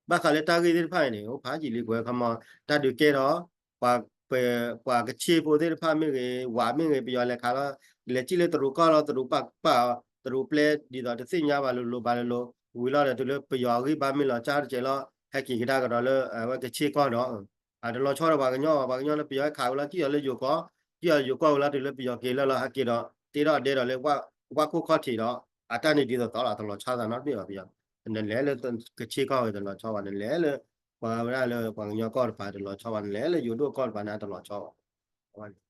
ဘၣ်ဃးလၢတၢ်ဂ့ၢ်သ့ၣ်တဖၣ်အံၤန့ၣ် အိၣ်ဖးယံာ်လံကွဲးခီမီ တၢ်ဒုးကဲထီၣ် ပှၤကဆ့ဖိသ့ၣ်တဖၣ်မ့ၢ်ဂ့ၤ ဝးမ့ၢ်ဂ့ၤ ပယီၤလဲၤခးလီၤ လဲၤစံၣ်လၢတရူးကီၢ်လီၤ တရူးပာ်ကပာ်အီၤ တရူးပျဲဒ်သိးတသ့ၣ်ညါဘၣ်လိၤလိၤဘၣ်လိၤလိၤ ဝံၤလီၤဒီးတုၤလၢပယီၤအဂံၢ်ဘါမ့ၢ်လီၤကၢ်တကဲးလီၤ ဟဲက့ၤကဒါကဒီးလၢအဝဲကဆ့ကီၢ်ဒီး အတလီၤဆီဒီးပှၤကညီ ပှၤကညီလၢပယီၤဟဲခးဝဲလီၤ ကံၣ်အီၤလၢယိၤကီၢ် ကံၣ်အီၤယိၤကီၢ်ဝံၤလီၤတုၤလၢပယီၤက့ၤလၢလီၤ ဟဲက့ၤဒီး တ့ထီၣ်ဒဲဒီးလၢ ဝၣ်ခိၣ်ခီၣ်ထံးဒီး အတၢ်န့ၣ်ဒ်သိးသိးလီၤ တလီၤဆီသးနီတဘ့ၣ်ဘၣ်ပယီၤ နလဲၤလၢကဆ့ကီၢ်ဝဲတလီၤဆီဘၣ် နလဲၤလၢ ပှၤဝဲဒၣ်လၢပှၤကညီကီၢ်တပၤတလီၤဆီဘၣ် နလဲၤလၢယိၤဒိၣ်ကီၢ်တပၤန့ၣ် တလီၤဆီဘၣ်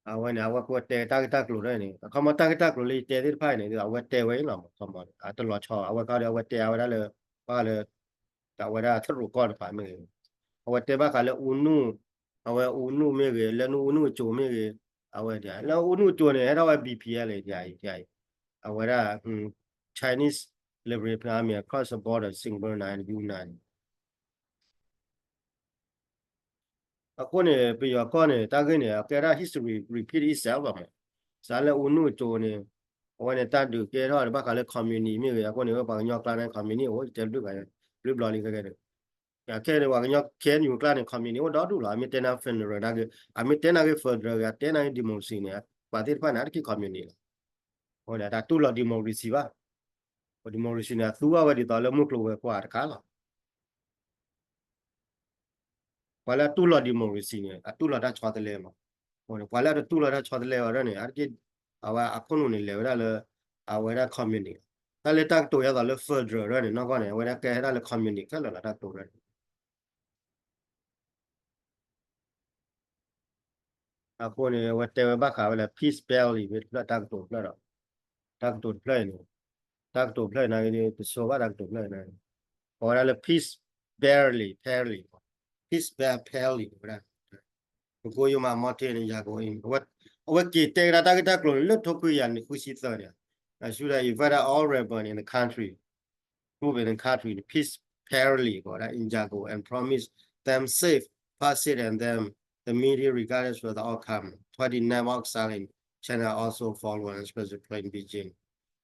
အဝဲန့ၣ် အဝဲကတဲတၢ်ဂ့ၢ်တၢ်ကျိၤဒ်န့ၣ် အခီမီတၢ်ဂ့ၢ်တၢ်ကျိၤလၢယတဲသ့ၣ်တဖၣ်န့ၣ် အဝဲတဲဝဲအံၤလီၤ အခီမီ အတလီၤဆီ အဝဲခီဒီးအဝဲတဲအဝဲဒၣ်လၢ ဘၣ်ဃးလၢ အဝဲဒၣ်တရူးကီၢ်တပၤမ့ၢ်ဂ့ၤ အဝဲတဲဘၣ်ဃးလၢအူနု အဝဲအူနုမ့ၢ်ဂ့ၤ လၢနအူနုအစိၤမ့ၢ်ဂ့ၤ အဝဲဒၣ် လၢအူနုအစိၤန့ၣ် ဟဲထီၣ်ဝဲ B P L အံၤ အဝဲဒၣ် Chinese Liberation Army across the border, Singapore န ယူနန် အဃိန့ၣ် ပယီၤကီၢ်န့ၣ် တၢ်ဂ့ၢ်န့ၣ် အကဲဒၣ် history repeat itself လီၤမး စးလၢအူနုအစိၤန့ၣ် အဝဲန့ၣ်တၢ်ဒုးကဲထီၣ်ဘၣ်ဃးလၢ communist မ့ၢ်ဂ့ၤ အဃိန့ၣ် ပှၤကညီကျါန့ၣ် communist အိၣ်တဲဘျုးဘၣ် ဘျုးဘျီလံခဲကဲန့ၣ် ခဲန့ၣ် ပှၤကညီ K N U ကျါန့ၣ် communist အိၣ်ဒီဒူၣ်လီၤ အမ့ၢ်တဲနၤ federal နာ်က့ အမ့ၢ်တဲနၤက့ federal ဂ့ၤ အတဲနၤက့ democracy န့ၣ် ပှၤသ့ၣ်တဖၣ်န့ၣ် အတက့ၢ် communist လီၤ အဃိန့ၣ် တတူၢ်လိာ် democracy ဘၣ် democracy န့ၣ် အသူဝဲဒ်သိးလၢမုၢ်ကျိၤဝဲၤကွာ်တခါလီၤ ပှၤလၢအတူၢ်လိာ် democracy န့ၣ် အတူၢ်လိာ်တၢ်ဆီတလဲမး ပှၤလၢအတတူၢ်လိာ်တၢ်ဆီတလဲအီၤဒ်န့ၣ် အတက့ၢ် အဝဲအခိၣ်နူာ်န့ၣ်လဲၤဝဲဒၣ်လၢ အဝဲဒၣ် communist တၢ်လၢတၢ်ကတိၤယါသိးလၢ federal ဒ်န့ၣ် နီၢ်ကီၢ်န့ၣ် အဝဲဒၣ်ကဲဝဲဒၣ်လၢ communist ခဲလၢာ်လီၤ တၢ်ကတိၤဒ်န့ၣ် အဃိန့ၣ် အဝဲတဲဝဲဘၣ်ဃးဝဲလၢ peace barely မ့ၢ်တဖျၢၣ်တၢ်ကတိၤတဖျၢၣ်ဒီး တၢ်ကတိၤတဖျၢၣ်အံၤန့ၣ် တၢ်ကတိၤတဖျၢၣ်အံၤန့ၣ် တဆိဘၣ်တၢ်ကတိၤတဖျၢၣ်အံၤန့ၣ် ကိးဝဲဒၣ်လၢ peace barely, barely, peace barely ဝဲဒၣ် ပကိယိမး မီၤထ့န့ၣ် ယၤကိအံၤ အဝဲက့ၤတဲကဒါတၢ်ဂ့ၢ်တၢ်ကျိၤလၢထိခွံကယၤနံၣ်ဃုဆံသၢန့ၣ် should have invited all rebel in the country, group in the country, peace barely ကိးဝဲဒၣ် in Yangon and promise them safe passage and them the meeting regardless of the outcome. Twenty-nine exile in China also follow and express plan Beijing.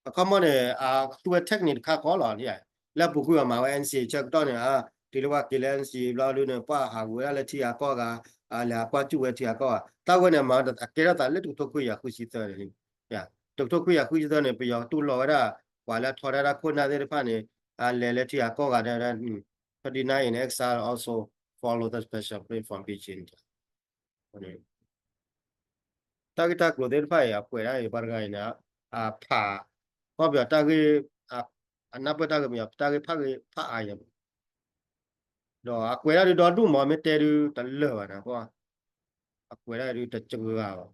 အခီမီန့ၣ် အသူဝဲ technique တခါဃီလီၤ လၢအပူၤကွံာ်အမၤဝဲ N C A ဆၢကတီၢ်န့ၣ် တုၤလၢပှၤက့ၤလၢ N C A ဘျီဒုန့ၣ် ပှၤဟးဂူာ်ဝဲဒၣ်လၢထံဂၤကီၢ်ဂၤ လဲၤကွၢ်စူၣ်ဝဲထံဂၤကီၢ်ဂၤ တၢ်ဝဲန့ၣ် အမၤအကဲထီၣ်သးလၢတကထိခွံကယၤဃုဆံသၢန့ၣ် တကထိခွံကယၤဃုဆံသၢန့ၣ် ပယီၤတူၢ်လိာ်ဝဲဒၣ် ပှၤလၢအထီဒါတၢ်ခိၣ်နၢ်သ့ၣ်တဖၣ်န့ၣ် အလဲၤလၢထံဂၤကီၢ်ဂၤဒီး thirty-nine in exile also follow the special plan from Beijing. တၢ်ဂ့ၢ်တၢ်ကျိၤသ့ၣ်တဖၣ်အံၤ အကွဲးဒၣ်အံၤ ပှၤတဂၤအံၤန့ၣ် အဖး ကီၢ်ပယီၤတၢ်ဂ့ၢ် အနၢ်ပၢၢ်တၢ်ဂ့ၢ်ပယီၤ တၢ်ဂ့ၢ်ဖးဂ့ၢ်ဖးအါယၤ ဒီးအကွဲးဒၣ်ဒုးဒီဒူၣ်မး မ့ၢ်တဲဒုးတလၢာ်ဘၣ်န့ၣ် အကွဲးဒၣ်ဒုးတစှၤဘၣ်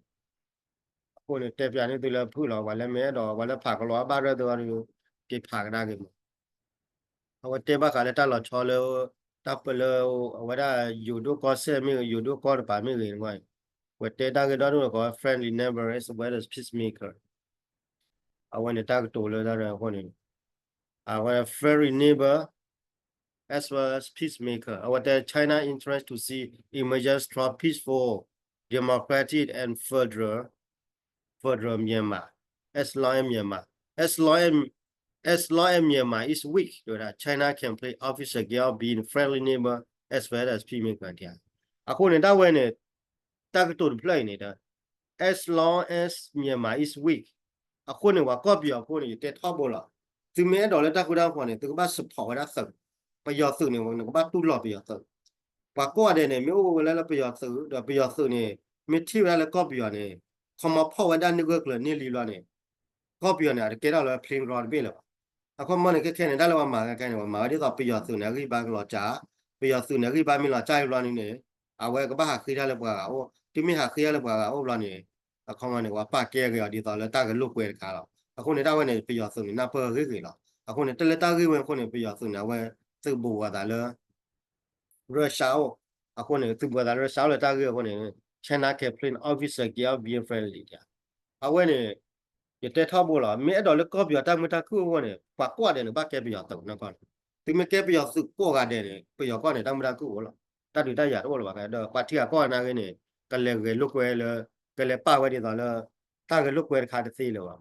အဃိန့ၣ် တဲပၠးန့ၢ်သုလၢဖုၣ်လီၤ ပှၤလၢမ့ၢ်အဲၣ်ဒိး ပှၤလၢဖးကလီၤအဘၣ်ရဲၣ်သ့ၣ်တဖၣ်ဒီး က့ၤဖးကဒါက့ၤမး အဝဲတဲဘၣ်ဃးလၢတၢ်လီၤဆီလၢ တၢ်ပလၢ အဝဲဒၣ်ယိၤဒိၣ်ကီၢ်စဲၣ်မ့ၢ်ဂ့ၤ ယိၤဒိၣ်ကီၢ်တပၤမ့ၢ်ဂ့ၤ အဝဲတဲတၢ်ဂ့ၢ်ဒီဒူၣ်န့ၣ် ကိးဝဲ friendly neighbor as well as peacemaker အဝဲန့ၣ်တၢ်ကတိၤလၢတၢ်အဃိန့ၣ် အဝဲ friendly neighbor as well as peacemaker အဝဲတဲ China interest to see emergence of peaceful, democratic and federal, federal Myanmar, as long as Myanmar, as long as, as long as Myanmar is weak ဝဲဒၣ် China can play official game of being friendly neighbor as well as peacemaker အဃိန့ၣ် တၢ်ဝဲန့ၣ် တၢ်ကတိၤတဖျၢၣ်အံၤန့ၣ်ဒီး as long as Myanmar is weak အဃိန့ၣ် ပှၤကီၢ်ပယီၤအဃိန့ၣ် ယတဲထီဘိလီၤ. သုမ့ၢ်အဲၣ်ဒိးလၢတၢ်ဃူတၢ်ဖိးန့ၣ် သုကဘၣ် support ဝဲဒၣ်သုး, ပယီၤသုးန့ၣ် နကဘၣ်တူၢ်လိာ်ပယီၤသုး. ပှၤကိးဂၤဒဲးန့ၣ် မ့ၢ်အိၣ်ဝဲလၢပယီၤသုး ဒီးပယီၤသုးန့ၣ် မ့ၢ်ထံၣ်ဝဲဒၣ်လၢကီၢ်ပယီၤန့ၣ် ခီမီဖီၣ်ဝဲဒၣ်န့ၢ်ဂၢၢ်ကျၢၤန့ၢ်လံဘျီန့ၣ် ကီၢ်ပယီၤန့ၣ် အတကဲထီၣ်လၢ plain ground တဘ့ၣ်လၢၤဘၣ်. အခီမီန့ၣ် ခဲခဲန့ၣ် တၢ်လၢပှၤမၤခဲခဲန့ၣ် ပှၤမၤဝဲဒ်သိးပယီၤသုးန့ၣ် အဂံၢ်ဘါကလီၤစၢ်, ပယီၤသုးန့ၣ် အဂံၢ်ဘါမ့ၢ်လီၤစၢ်ဘျီန့ၣ်န့ၣ် အဝဲကဘၣ်ဟးဃ့တၢ်လၢပှၤဂၤအိၣ်, တုၤမ့ၢ်ဟးဃ့တၢ်လၢပှၤဂၤအိၣ်ဘျီန့ၣ် အခီမီန့ၣ် ပှၤပာ်ကဲဂ့ၤအီၤဒ်သိးလၢတၢ်ဂဲၤလိာ်ကွဲတခါလီၤ. အဃိန့ၣ် တၢ်ဝဲန့ၣ် ပယီၤသုးန့ၣ် နၢ်ပၢၢ်ဂ့ၤဂ့ၤလီၤ. အဃိန့ၣ် တၢ်လၢတၢ်ဂ့ၢ်ဝဲအဃိန့ၣ် ပယီၤသုးန့ၣ် အဝဲသုးဘူးဝဲသးလၢ Russia အိၣ်, အဃိန့ၣ် သုးဘူးဝဲသးလၢ Russia အိၣ်လၢတၢ်ဂ့ၢ်အဃိန့ၣ် China can play an official game of being friendly အဝဲန့ၣ် ယတဲထီဘိလီၤ, မ့ၢ်အဲၣ်ဒိးလၢကီၢ်ပယီၤတၢ်မုာ်တၢ်ခုၣ်အဂီၢ်န့ၣ် ပှၤကိးဂၤဒဲးန့ၣ် ကဘၣ်ကဲပယီၤသုးနီၢ်ကီၢ်န့ၣ်, သုမ့ၢ်ကဲပယီၤသုးကိးဂၤဒဲးန့ၣ် ပယီၤကီၢ်န့ၣ် တၢ်မုာ်တၢ်ခုၣ်အိၣ်လီၤ, တၢ်ဒုးတၢ်ယၤတအိၣ်လၢၤဘၣ်. ဒီးပှၤထံဂၤကီၢ်ဂၤနာ်ဂ့ၤန့ၣ် ကလဲၤဂဲၤလိာ်ကွဲလၢ ကလဲၤပာ်ဝဲဒ်သိးလၢ တၢ်ဂဲၤလိာ်ကွဲတခါတသ့လၢၤဘၣ်.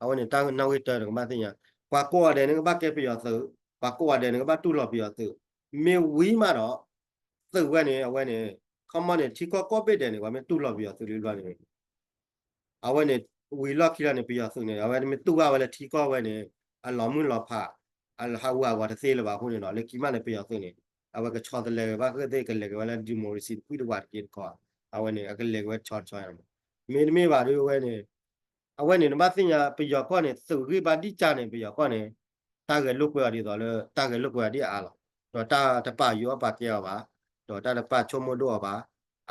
အဝဲန့ၣ်တၢ်နီၣ်ဂံၢ်တၢတကမၣ်သ့ၣ်ညါ, ပှၤကိးဂၤဒဲးန့ၣ် ကဘၣ်ကဲပယီၤသုး, ပှၤကိးဂၤဒဲးန့ၣ် ကဘၣ်တူၢ်လိာ်ပယီၤသုး, မ့ၢ်ဝံၤမးဒီး သုးဝဲန့ၣ် အဝဲန့ၣ် ခီမီန့ၣ် ထံကီၢ်ကိးဘ့ၣ်ဒဲးန့ၣ် ပှၤမ့ၢ်တူၢ်လိာ်ပယီၤသုးလံဘျီန့ၣ် အဝဲန့ၣ် ဝံၤလီၢ်ခံလီၤန့ၣ် ပယီၤသုးန့ၣ် အဝဲမ့ၢ်တူၢ်ဘၣ်ဝဲလၢထံကီၢ်ဝဲန့ၣ် အလီၤမုၢ်လီၤဖး အဟးဂူာ်ဟးဂီၤတသ့လၢၤဘၣ်အဃိန့ၣ်ဒီး လၢခံမးန့ၣ် ပယီၤသုးန့ၣ် အဝဲကဆီတလဲဂ့ၤဘၣ်သ့ၣ် ကလဲၤက့ၤဝဲလၢ democracy တကွံတဝးတက့ၢ်တခီ, အဝဲန့ၣ် အကလဲၤက့ၤဝဲဆီတဆီ, မ့တမ့ၢ်ဘၣ်ဒီးဝဲန့ၣ် အဝဲန့ၣ် နဘၣ်သ့ၣ်ညါ ပယီၤကီၢ်န့ၣ် သုးဂံၢ်ဘါဒံၣ်ကၢ်န့ၣ် ပယီၤကီၢ်န့ၣ် တၢ်ဂဲၤလိာ်ကွဲအီၤဒ်သိးလၢ တၢ်ဂဲၤလိာ်ကွဲအီၤဒ်အါလီၤ, ဒီးတၢ်တပာ်ယူၤအီၣ်ပာ်ကဲအီၤဘၣ်, ဒီးတၢ်တပာ်ဆိကမိၣ်ဒိၣ်အီၤဘၣ်.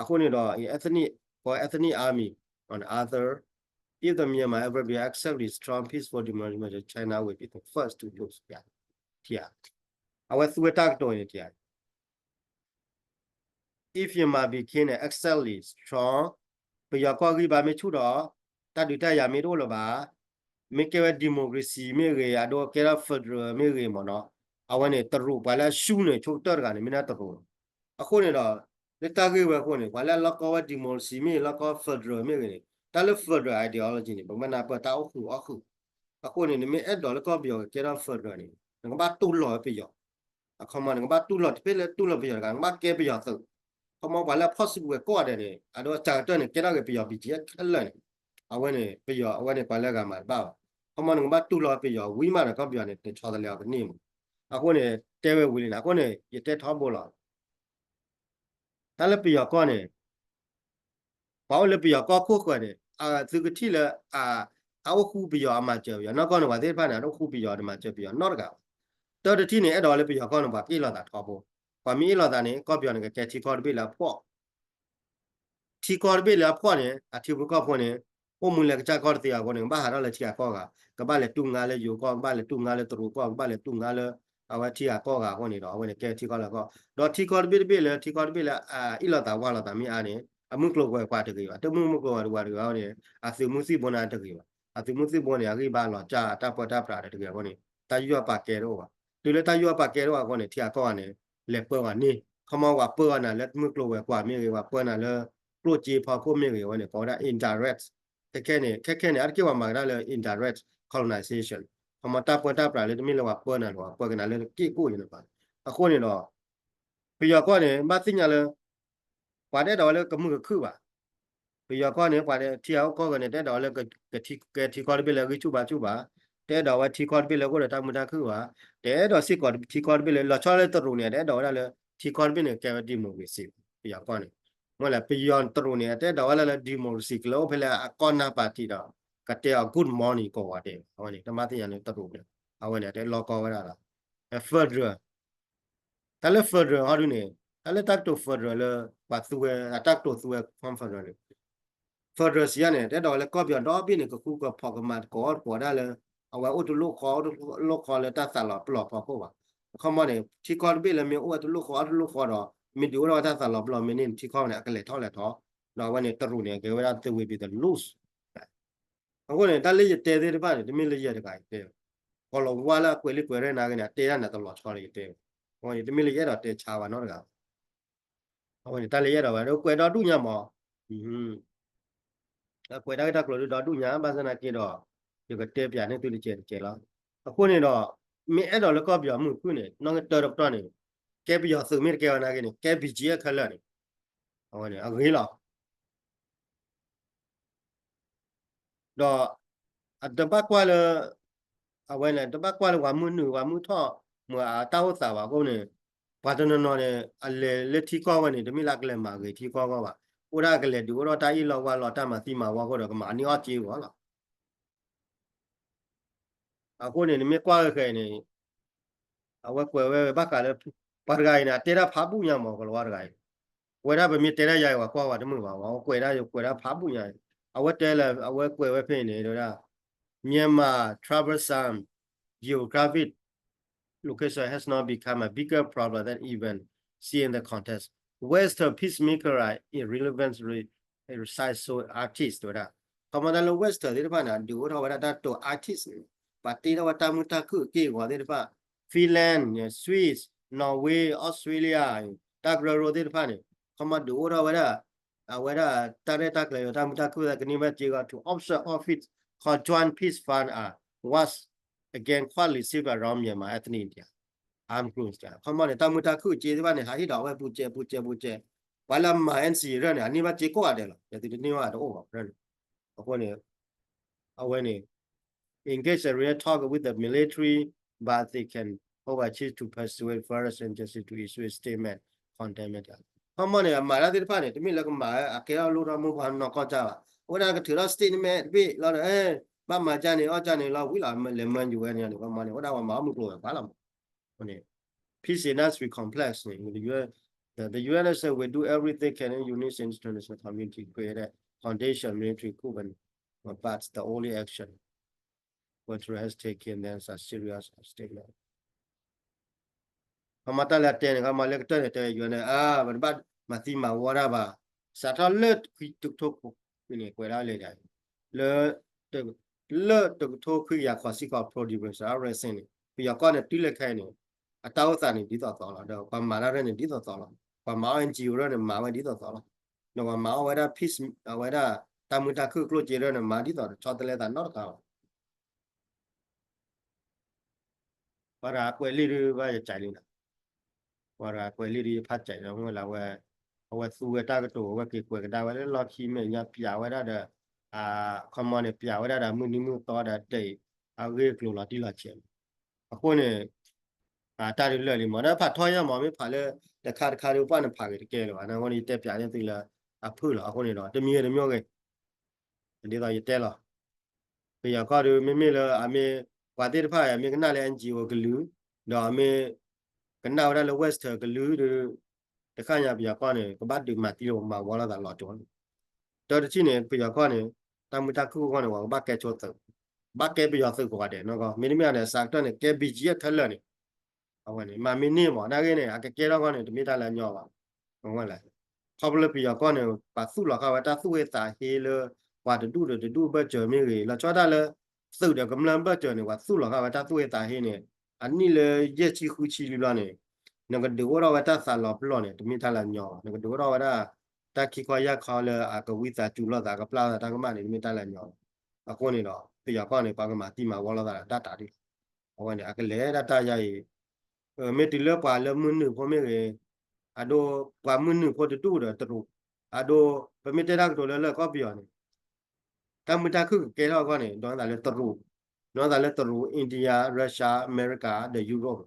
အဃိန့ၣ်ဒီး ethnic, ကီ ethnic army on other, if the Myanmar ever be accept strong peaceful democracy, China will be the first to lose. အဝဲသူဝဲတၢ်ကတိၤန့ၣ် If Myanmar became an extremely strong, ပယီၤကီၢ်ဂံၢ်ဘါမ့ၢ်ဆူၣ်ဒီး တၢ်ဒုးတၢ်ယၤမ့ၢ်တအိၣ်လၢၤဘၣ်, မ့ၢ်ကဲဝဲ democracy မ့ၢ်ဂ့ၤ အဒိကဲထီၣ် federal မ့ၢ်ဂ့ၤမ့ၢ်နီၤ, အဝဲန့ၣ် တရူးပှၤလၢအရှုံးန့ၣ် ဆိကတၢၢ်တဂၤန့ၣ် မ့ၢ်ဒၣ်တရူးလီၤ. အဃိန့ၣ်ဒီး လၢတၢ်ဂ့ၢ်ဝဲအဃိန့ၣ် ပှၤလၢအလီၢ်ကီဝဲ democracy မ့ၢ်ဂ့ၤ လီၢ်ကီ federal မ့ၢ်ဂ့ၤန့ၣ် တၢ်လၢ federal ideology န့ၣ် ပမ့ၢ်နၢ်ပၢၢ်တၢ်အိၣ်ဃုာ်အီၣ်ဃုာ်, အဃိန့ၣ် နမ့ၢ်အဲၣ်ဒိးလၢကီၢ်ပယီၤကကဲထီၣ် federal န့ၣ် နကဘၣ်တူၢ်လိာ်ဝဲပယီၤ အခီမီန့ၣ် နကဘၣ်တူၢ်လိာ်တဘ့ၣ်လၢတူၢ်လိာ်ပယီၤတဂၤ နကဘၣ်ကဲပယီၤသုး, ခီမီပှၤလၢအဖီၣ်စုကဝဲၤကိးဂၤဒဲးန့ၣ် အဒိအစှၤကတၢၢ်န့ၣ် ကဲထီၣ်က့ၤပယီၤ ပံၣ်ကၠံခဲလၢာ်န့ၣ်, အဝဲန့ၣ် ပယီၤအဝဲန့ၣ် ပှၤလၢအဂၤမၤတဘၣ်ဘၣ်, ခီမီနကဘၣ်တူၢ်လိာ်ပယီၤ ဝံၤမးဒီးကီၢ်ပယီၤန့ၣ် နဆီတလဲအီၤကန့ၢ်မး, အဃိန့ၣ် တဲဝဲဝံၤလံန့ၣ် အဃိန့ၣ် ယတဲထီဘိလီၤ တၢ်လၢပယီၤကီၢ်န့ၣ် ပှၤအိၣ်လၢပယီၤကီၢ်ခိၣ်ဃၢၤန့ၣ် သုကထံၣ်လၢ အအိၣ်ဃူပယီၤအမၤစၢၤပယီၤ နီၢ်ကီၢ်န့ၣ် ပှၤသ့ၣ်တဖၣ်န့ၣ် အတအိၣ်ဃူပယီၤတမၤစၢၤပယီၤနီတဂၤဘၣ်, တၢ်တထံၣ်န့ၣ် အဲၣ်ဒိးလၢပယီၤကီၢ်န့ၣ် ပှၤကအ့ၣ်လိာ်သးထီဘိ, ပှၤမ့ၢ်အ့ၣ်လိာ်သးန့ၣ် ကီၢ်ပယီၤန့ၣ် ကကဲထံကီၢ်တဘ့ၣ်လၢအဖှီၣ် ထံကီၢ်တဘ့ၣ်လၢအဖှီၣ်န့ၣ် အထံဖိကီၢ်ဖိန့ၣ် အိၣ်မူလဲၤကစၢ်ကီၢ်တသ့အဃိန့ၣ် ကဘၣ်ဟးထီၣ်လၢထံဂၤကီၢ်ဂၤ, ကဘၣ်လဲၤတူၢ်ငါလၢယိၤကီၢ်, ကဘၣ်လဲၤတူၢ်ငါလၢတရူးကီၢ်, ကဘၣ်လဲၤတူၢ်ငါလၢ အဝဲထံဂၤကီၢ်ဂၤအဃိန့ၣ်ဒီး အဝဲန့ၣ်ကဲထံကီၢ်လၢကီၢ်, ဒီးထံကီၢ်တဘ့ၣ်တဘ့ၣ်လၢ ထံကီၢ်တဘ့ၣ်လၢ အ့ၣ်လိာ်သးဝါလိာ်သးမ့ၢ်အါန့ၣ် အမုၢ်ကျိၤဝဲၤကွာ်တဂ့ၤဘၣ်, တမုၢ်မုၢ်ကျိၤဝဲၤကွာ်တဂ့ၤဘၣ်န့ၣ် အသုးမုၢ်သံၣ်ဘိန့ၣ်တဂ့ၤဘၣ်, အသုးမုၢ်သံၣ်ဘိန့ၣ် အဂံၢ်ဘါလီၤကၢ် အတၢ်ပၢတၢ်ပြးတဂ့ၤအဃိန့ၣ် တၢ်ယူးယီၣ်ပာ်ကဲတအိၣ်ဘၣ်, တုၤလၢတၢ်ယူးယီၣ်ပာ်ကဲတအိၣ်အဃိန့ၣ် ထံဂၤကီၢ်ဂၤန့ၣ် လဲၤပၢဂီၤန့ၢ်, ခီမီပှၤပၢဂီၤနၤလၢမုၢ်ကျိၤဝဲၤကွာ်မ့ၢ်ဂ့ၤ, ပှၤပၢနၤလၢကျိၣ်စ့ဖီခိၣ်မ့ၢ်ဂ့ၤ အဝဲန့ၣ် ကိးဝဲဒၣ် indirect, ခဲခဲန့ၣ် ခဲခဲန့ၣ် အါတက့ၢ်ပှၤမၤကဒါလၢ indirect colonization, ခီမီတၢ်ပၢတၢ်ပြးလၢတမ့ၢ်လၢပှၤပၢနၤလီၤ, ပၢကနၤလၢက့ၣ်ကိၣ်န့ၣ်ဘၣ်, အဃိန့ၣ်ဒီး ပယီၤကီၢ်န့ၣ် ဘၣ်သ့ၣ်ညါလၢ ပှၤတအဲၣ်ဒိးဝဲလၢကမုာ်ကခုၣ်ဘၣ်, ပယီၤကီၢ်န့ၣ် ပှၤထံဂၤကီၢ်ဂၤန့ၣ် တအဲၣ်ဒိးဝဲလၢ ကဲထံကီၢ်တဘ့ၣ်လၢအဂံၢ်ဆူၣ်ဘါဆူၣ်ဘၣ်, တအဲၣ်ဒိးဝဲထံကီၢ်တဘ့ၣ်လၢအိၣ်ဒီးတၢ်မုာ်တၢ်ခုၣ်ဘၣ်, တအဲၣ်ဒိးစ့ၢ်ကီးထံကီၢ်တဘ့ၣ်လၢ လီၤဆီလၢတရူးန့ၣ် တအဲၣ်ဒိးဝဲဒၣ်လၢ ထံကီၢ်တဘ့ၣ်န့ၣ် ကဲဝဲ democracy, ပယီၤကီၢ်န့ၣ်, မ့ၢ်လဲၣ် ပယီၤတရူးန့ၣ် တအဲၣ်ဒိးဝဲဒၣ်လၢ democracy ကလဲၤအိၣ်ဖဲလဲၣ်အကီၢ်နၢ်ပၢၢ်ထံးဒီး ကတဲအီၤ good morning ကိးဂၤဒဲး, အဝဲန့ၣ် တမ့ၢ်သ့ၣ်ညါန့ၣ်တရူးန့ၣ်, အဝဲန့ၣ် အတဲလီၤကီဝဲဒၣ်လီၤ, federal တၢ်လၢ federal ဟီဒုန့ၣ်, တၢ်လၢတၢ်ကတိၤ federal လၢ ပှၤသူဝဲ အတၢ်ကတိၤသူဝဲ confederal န့ၣ်, federal စံးယါန့ၣ် တအဲၣ်ဒိးဝဲလၢကီၢ်ပယီၤဒီဘ့ၣ်န့ၣ် ကဃူကဖိးကမၤသကိးသကိးဒၣ်လၢ အဝဲအိၣ်တလိၣ်ဃီ အိၣ်တလိၣ်ဃီလၢတၢ်သးလီၤပလိာ်ဖီခိၣ်ဘၣ်, အခီမီန့ၣ် ထံကီၢ်တဘ့ၣ်လၢမ့ၢ်အိၣ်ဝဲတလိၣ်ဃီ အိၣ်တလိၣ်ဃီဒီး မ့ၢ်ဒုးအိၣ်ထီၣ်ဝဲတၢ်သးလီၤပလိာ်မ့ၢ်န့ၢ် ထံကီၢ်န့ၣ် အကလဲၤထီၣ်လဲၤထီ, ဒီးအဝဲန့ၣ် တရူးန့ၣ် အကဲဝဲဒၣ် they will be the lose အဃိန့ၣ် တၢ်လၢယတဲသ့ၣ်တဖၣ်န့ၣ် တမ့ၢ်လၢယဲတဂၤယတဲဘၣ်, ကီၤလၤဝါလၢအကွဲးလံာ်ကွဲးရဲၣ်နာ်က့န့ၣ် အတဲဒၣ်န့ၣ်တလီၤဆီလၢယတဲဘၣ်, အဃိန့ၣ် တမ့ၢ်လၢယအဲၣ်ဒိးတဲဆါဘၣ်နီတဂၤဘၣ်, အဃိန့ၣ် တၢ်လၢယအဲၣ်ဒိးဝဲ ကွဲးဒီဒူၣ်ညါမး, ကွဲးတၢ်ဂ့ၢ်တၢ်ကျိၤဒုးဒီဒူၣ်ညါ ဘၣ်ဆၣ်သနာ်က့ဒီး ယကတဲပၠးန့ၢ်သုတကဲးတကဲးလီၤ, အဃိန့ၣ်ဒီး မ့ၢ်အဲၣ်ဒိးလၢကီၢ်ပယီၤမုာ်ခုၣ်န့ၣ် နီၣ်ဂံၢ်တၢတပတီၢ်န့ၣ် ကဲပယီၤသုးမ့ၢ်တကဲဝဲနာ်က့န့ၣ် ကဲ ဘီကၠံအၣ် ခဲလၢာ်န့ၣ် အဝဲန့ၣ် အဂ့ၤလီၤ. ဒီး အတဘၣ်ကွၢ်လၢ အဝဲန့ၣ် တဘၣ်ကွၢ်လၢပှၤမုၢ်နုာ် ပှၤမုၢ်ထီၣ် မ့ၢ်အတၢ်အိၣ်သးဘၣ်အဃိန့ၣ် ပှၤတနီၤနီၤန့ၣ် အလဲၤလၢထံကီၢ်ဝဲန့ၣ် တမ့ၢ်လၢအကလဲၤမၤဂ့ၤထံကီၢ်အဂီၢ်ဘၣ်. အိၣ်ဒၣ်ကလဲၤဒုးအိၣ်ထီၣ်တၢ်အ့ၣ်လိာ်ဝါလိာ် တၢ်မၤသံမၤဝီအဃိဒီး ကမၤန့ၢ်အီၣ်စ့အဂီၢ်လီၤ. အဃိန့ၣ် နမ့ၢ်ကွၢ်ဃဲၤန့ၣ် အဝဲကွဲးဝဲဘၣ်ဃးလၢ ပှၤတဂၤအံၤန့ၣ် အတဲတၢ်ဖးဘူၣ်ညါမး ကလၤဝါတဂၤအံၤ, ဝဲဒၣ်ပမ့ၢ်တဲတၢ်ယၤအံၤ ပှၤကွၢ်ဝဲတမုာ်ဘၣ်, အဝဲကွဲးဒၣ် ကွဲးဒၣ်ဖးဘူၣ်ညါအံၤ, အဝဲတဲလၢ အဝဲကွဲးဝဲဖဲအံၤန့ၣ် တဲဝဲဒၣ် Myanmar troublesome geographic location has not become a bigger problem than even seen the contest. Western peacemaker are irrelevant re- reside so artist တဲဝဲဒၣ် ခီမီတၢ်လၢ Western သ့ၣ်တဖၣ်န့ၣ် အဒုးအိၣ်ထီၣ်ဝဲဒၣ်တၢ်တိၤ artist န့ၣ် ပှၤတ့ထီၣ်ဝဲတၢ်မုာ်တၢ်ခုၣ်အက့ၢ်အဂီၤသ့ၣ်တဖၣ် Finland, Swiss, Norway, Australia တၢ်ကရၢကရိသ့ၣ်တဖၣ်န့ၣ် ခီမီဒုးအိၣ်ထီၣ်ဝဲဒၣ် အဝဲဒၣ်တၢ်ရဲၣ်တၢ်ကျဲၤလၢတၢ်မုာ်တၢ်ခုၣ်သ့ၣ်ကန့ၢ်ဘၣ်စ့အဂီၢ် to offshore office ခီ joint peace fund အ was again quietly received around Myanmar ethnic India armed groups ခီမီန့ၣ် တၢ်မုာ်တၢ်ခုၣ်စ့သ့ၣ်တဖၣ်န့ၣ် ဟးဟ့ၣ်ဒီးအဝဲပူၤစဲးပူၤစဲးပူၤစဲး ပှၤလၢအမၤ N C A ရၢၢ်န့ၣ် အန့ၢ်ဘၣ်စ့ကိးဂၤဒဲးလီၤ. ယသုတန့ၢ်ဘၣ်တအိၣ်ဘၣ်ရၢၢ်န့ၣ် အဃိန့ၣ် အဝဲန့ၣ် engage in real talk with the military, but they can overseas to persuade foreign agency to issue a statement condemn ခီမီန့ၣ် အမၤတၢ်သ့ၣ်တဖၣ်န့ၣ် တမ့ၢ်လၢကမၤအကဲထီၣ်လိၣ်ထီၣ်မိၢ်ပှၢ်နီၢ်ကီၢ်တၢ်ဘၣ်. အိၣ်ဝဲဒၣ်ကထုးထီၣ် statement တဘ့ၣ်လီၤဒီး ဘၣ်မၤကၢ်န့ၣ် အီၣ်ကၢ်န့ၣ်လီၤဝံၤလီၤ လဲၤမၢယူၤဝဲန့ၣ် ခီမီန့ၣ် အိၣ်ဒၣ်ဝဲမၤအီၣ်မုၢ်ကျိၤဝဲၤကွာ်လီၤမး န့ၣ် peace industry complex န့ၣ် the U N, the U N S A will do everything can in unison international community create a foundation military coup, but the only action Guterres has taken then a series of statements. ခီမီတၢ်လၢအတဲန့ၣ် ခီမီလၢကတၢၢ်န့ၣ် တဲ U N န့ၣ် အါ ပတဘၣ်မၤသံမၤဝီတၢ်ဘၣ်. စးထီၣ်လၢတကထိဃုန့ၣ် ကွဲးဒၣ်လဲာ်ဒၣ် လၢ လၢတကထိခွံကယၤဃိးဆံဃိး Prodi Resa Racing န့ၣ် ပယီၤကီၢ်န့ၣ် တုၤလၢခဲအံၤန့ၣ် အတၢ်အိၣ်သးန့ၣ်ဒ်သိးသိးလီၤ. ဒီးပှၤမၤတၢ်ရဲၣ်န့ၣ်ဒ်သိးသိးလီၤ. ပှၤမၤအီၣ် N G O ရၢၢ်န့ၣ် မၤဝဲဒ်သိးသိးလီၤ. ဒီးပှၤမၤအီၣ်ဝဲဒၣ် peace အဝဲဒၣ် တၢ်မုာ်တၢ်ခုၣ်ကျိၣ်စ့ရၢၢ်န့ၣ် မၤဒ်သိးတဆီတလဲသးနီတခါဘၣ်. ပှၤတဂၤကွဲးလံာ်ဒုးဘၣ်ယကးလံနီၤ. ပှၤတဂၤကွဲးလံာ်ဒုးယဖးကးလီၤ မ့ၢ်လၢဝဲ အဝဲသူဝဲတၢ်ကတိၤ အဝဲက့ၤကွဲးကဒါဝဲလၢလီၢ်ခံမဲာ်ညါ ပျးဝဲဒၣ်ဒီး အခီမီန့ၣ် ပျးဝဲဒၣ်ဒီးမုၢ်နံၤမုၢ်သီဒီးဒဲး အဂ့ၢ်အကျိၤလီၤတံၢ်လီၤဆဲးလီၤ. အဃိန့ၣ် တၢ်ဒုးလၢာ်လံမး ဒီးဖးထီညါမး မ့ၢ်ဖးလၢတခါတခါဒုး ပှၢ်နဖးဂ့ၤတကဲလၢၤဘၣ် အဃိန့ၣ် ယတဲပျးန့ၢ်သုလၢအဖုၣ်လီၤ. အဃိန့ၣ်ဒီး တမံၤဂ့ၤတမံၤဂ့ၤ ဒ်သိးယတဲလီၤ. ပယီၤကီၢ်ဒုး မ့မ့ၢ်လၢအမ့ၢ် ပှၤသ့ၣ်တဖၣ်အံၤ အမ့ၢ်ကနၣ်လၢ N G O ကလုာ်, ဒီးအမ့ၢ်ကနၣ်ဝဲဒၣ်လၢ Western ကလုာ်ဒုး တခါညါပယီၤကီၢ်န့ၣ် ကဘၣ်ဒုးမၤသံလၢမၤဝီလိာ်သးလီၤကၠိလီၤ. တၢ်တထံၣ်န့ၣ် ပယီၤကီၢ်န့ၣ် တၢ်မုာ်တၢ်ခုၣ်အဂီၢ်န့ၣ် ပှၤကဘၣ်ကဲဆိသုး, ဘၣ်ကဲပယီၤသုးကိးဂၤဒဲးနီၢ်ကီၢ်, မ့တမ့ၢ်န့ၣ် စးကတၢၢ်န့ၣ် ကဲ B G F ထဲလၢာ်န့ၣ် အဝဲန့ၣ် မၤမ့ၢ်န့ၢ်မး နာ်ဂ့ၤန့ၣ် အကကဲထီၣ်ဂီၢ်န့ၣ် တမ့ၢ်တၢ်လၢအညီဘၣ်. အဝဲလဲၣ် ခီဖျိလၢပယီၤကီၢ်န့ၣ် ပှၤသူၣ်လီၤဃာ်ဝဲတၢ်သူၣ်ဟ့သးဟ့လၢ ပှၤတဒူၣ်ဒီးတဒူၣ်ဘၢၣ်စၢၤမ့ၢ်ဂ့ၤ, လီၤဆီဒၣ်တၢ်လၢ သုးဒီးကမျၢၢ်ဘၢၣ်စၢၤန့ၣ် ပှၤသူၣ်လီၤဃာ်ဝဲတၢ်သူၣ်ဟ့သးဟ့န့ၣ် အနံၣ်လၢယဲၢ်ဆံဃုဆံလံဘျီန့ၣ် နကဒုးအိၣ်ထီၣ်ဝဲတၢ်သးလီၤပလိာ်န့ၣ် တမ့ၢ်တၢ်လၢအညီဘၣ်. နကဒုးအိၣ်ထီၣ်ဝဲဒၣ် တၢ်ခံခီယၢ်ခီလၢအကဝံသးစူၤလိာ်သး ကပျၢ်လိာ်သးတၢ်ကမၣ်န့ၣ် တမ့ၢ်တၢ်လၢအညီဘၣ်. အဃိန့ၣ်ဒီး ပယီၤကီၢ်န့ၣ် ပှၤကမၤသံမၤဝီလိာ်သးဒီးတၢ်တၢ်ဒ် အဝဲန့ၣ် အကလဲၤဒၣ်တၢ်ယါအံၤ, မ့ၢ်တုၤလၢပှၤလၢမုၢ်နုာ်ဖိမ့ၢ်ဂ့ၤ, အဒိ ပှၤမုၢ်နုာ်ဖိတဒူၣ်ဒီးတရူး, အဒိ ပမ့ၢ်တဲတၢ်ကတိၤလၢလၢကီၢ်ပယီၤန့ၣ် တၢ်မုာ်တၢ်ခုၣ်ကကဲထီၣ်အဂီၢ်န့ၣ် ဒီးသးလၢတရူး, ဒီးသးလၢတရူး, India, Russia, America ဒီး Europe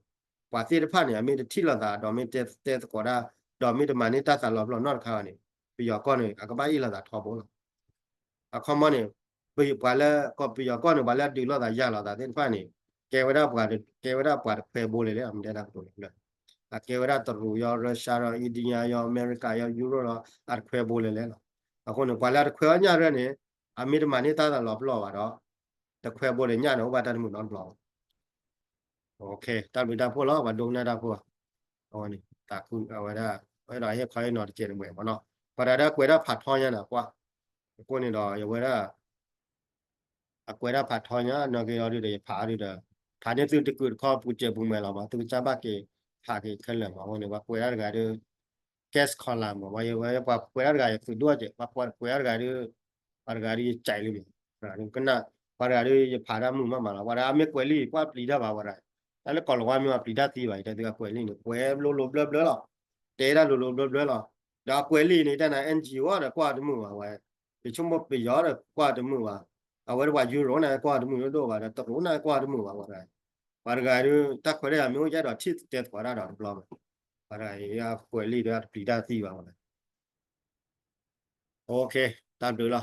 ပှၤသ့ၣ်တဖၣ်န့ၣ် အမ့ၢ်တထံၣ်လိာ်သး ဒီးမ့ၢ်တဲတဲသကိးတၢ် ဒီးမ့ၢ်တမၤန့ၢ်တၢ်သးလီၤပလိာ်နီတခါဘၣ်န့ၣ် ပယီၤကီၢ်န့ၣ် အကဘၣ်အ့ၣ်လိာ်သးထီဘိလီၤ. အခီမီန့ၣ် ပယီၤပှၤလၢ ကီၢ်ပယီၤကီၢ်န့ၣ် ပှၤလၢအဒုးလိာ်သးယၢ်လိာ်သးသ့ၣ်တဖၣ်န့ၣ် ကဲဝဲဒၣ်ပှၤ ကဲဝဲဒၣ်ပှၤတခွဲဘိလဲၣ်လဲၣ် အမ့ၢ်တဲတၢ်ကတိၤလၢ အကဲဝဲဒၣ်တရူးယီၤ Russia ယီၤ India ယီၤ America ယီၤ Europe လီၤ အတခွဲဘိလဲၣ်လဲၣ်လီၤ. အဃိန့ၣ် ပှၤလၢအတခွဲအီၣ်ညၣ်ရဲၣ်န့ၣ် အမ့ၢ်တမၤန့ၢ်တၢ်သးလီၤပလိာ်ဘၣ်ဒီး တခွဲဘိန့ၣ်ညၣ်န့ၣ် အိၣ်ဘၣ်တၢ်တမုာ်နီတဘျီဘၣ်. တၢ်ဘျုးတၢ်ဖှိၣ်လီၤ ပှၤဒိကနၣ်တၢ်ဖိ အဝဲန့ၣ် တၢ်ခုအဝဲဒၣ် အဲၣ်ဒိးဟ့ၣ်ခီဟ့ၣ်နီၤတကဲးတမှဲၤမ့ၢ်နီၤ ပှၤတဂၤဒီးကွဲးဒၣ်ဖးထီညါန့ၣ်ကွၢ် အဃိန့ၣ်ဒီး ယဝဲဒၣ် အကွဲးဒၣ်ဖးထီညါ နီၢ်က့ၤအီၤဒုးဒီး ယဖးအီၤဒုးဒီး ဖးန့ၢ်သုတကုာ်တခီပူၤစဲးပူၤမဲာ်လီၤမး သုကစၢ်ဘၣ်က့ၤဖးက့ၤခဲလၢာ်မး အဃိန့ၣ် ပှၤကွဲးဒၣ်တဂၤဒုး ကဲးခီလၢ်မး ပှၤကွဲးဒၣ်တဂၤယသုးဒိၣ်ကဲး ပှၤကွဲးဒၣ်တဂၤဒုး ပှၤတဂၤဒုး ယကဲးလံမး ကနၣ် ပှၤတဂၤဒုး ယဖးတၢ်မုာ်မးမးလီၤ ပှၤတဂၤအမ့ၢ်ကွဲးလံ ကွၢ်ပျံၤတၢ်ဘၣ်ပှၤတဂၤ တၢ်လၢကီၢ်လီၤဝါမ့ၢ်ပှၤပျံၤတၢ်သံဘၣ် ယတဲသုကွဲးလံန့ၣ် ကွဲးလိၤလိၤဘျၢဘျၢလီၤ တဲဒၣ်လိၤလိၤဘျၢဘျၢလီၤ ဒီးအကွဲးလံန့ၣ် တၢ်နၤ N G O ဒီးကွၢ်တမုာ်ဘၣ်ဝဲ ယဆိကမိၣ်ပယီၤဒီးကွၢ်တမုာ်ဘၣ် အဝဲဒၣ်ပှၤယူရိၣ်န့ၣ်ကွၢ်တမုာ်ဒိၣ်ဒိၣ်ဘၣ်ဒီး တရူးန့ၣ်ကွၢ်တမုာ်ဘၣ်ပှၤတဂၤ ပှၤတဂၤဒုး တၢ်ခွဲးတၢ်ယာ်မ့ၢ်အိၣ်ယအဲၣ်ဒိးထံၣ်တဲသကိးတၢ်ဒီးတဘျီမး ပှၤတဂၤအံၤကွဲးလံဒီးတပျံၤတၢ်သံဘၣ်ဝဲ တၢ်ဘျုးလီၤ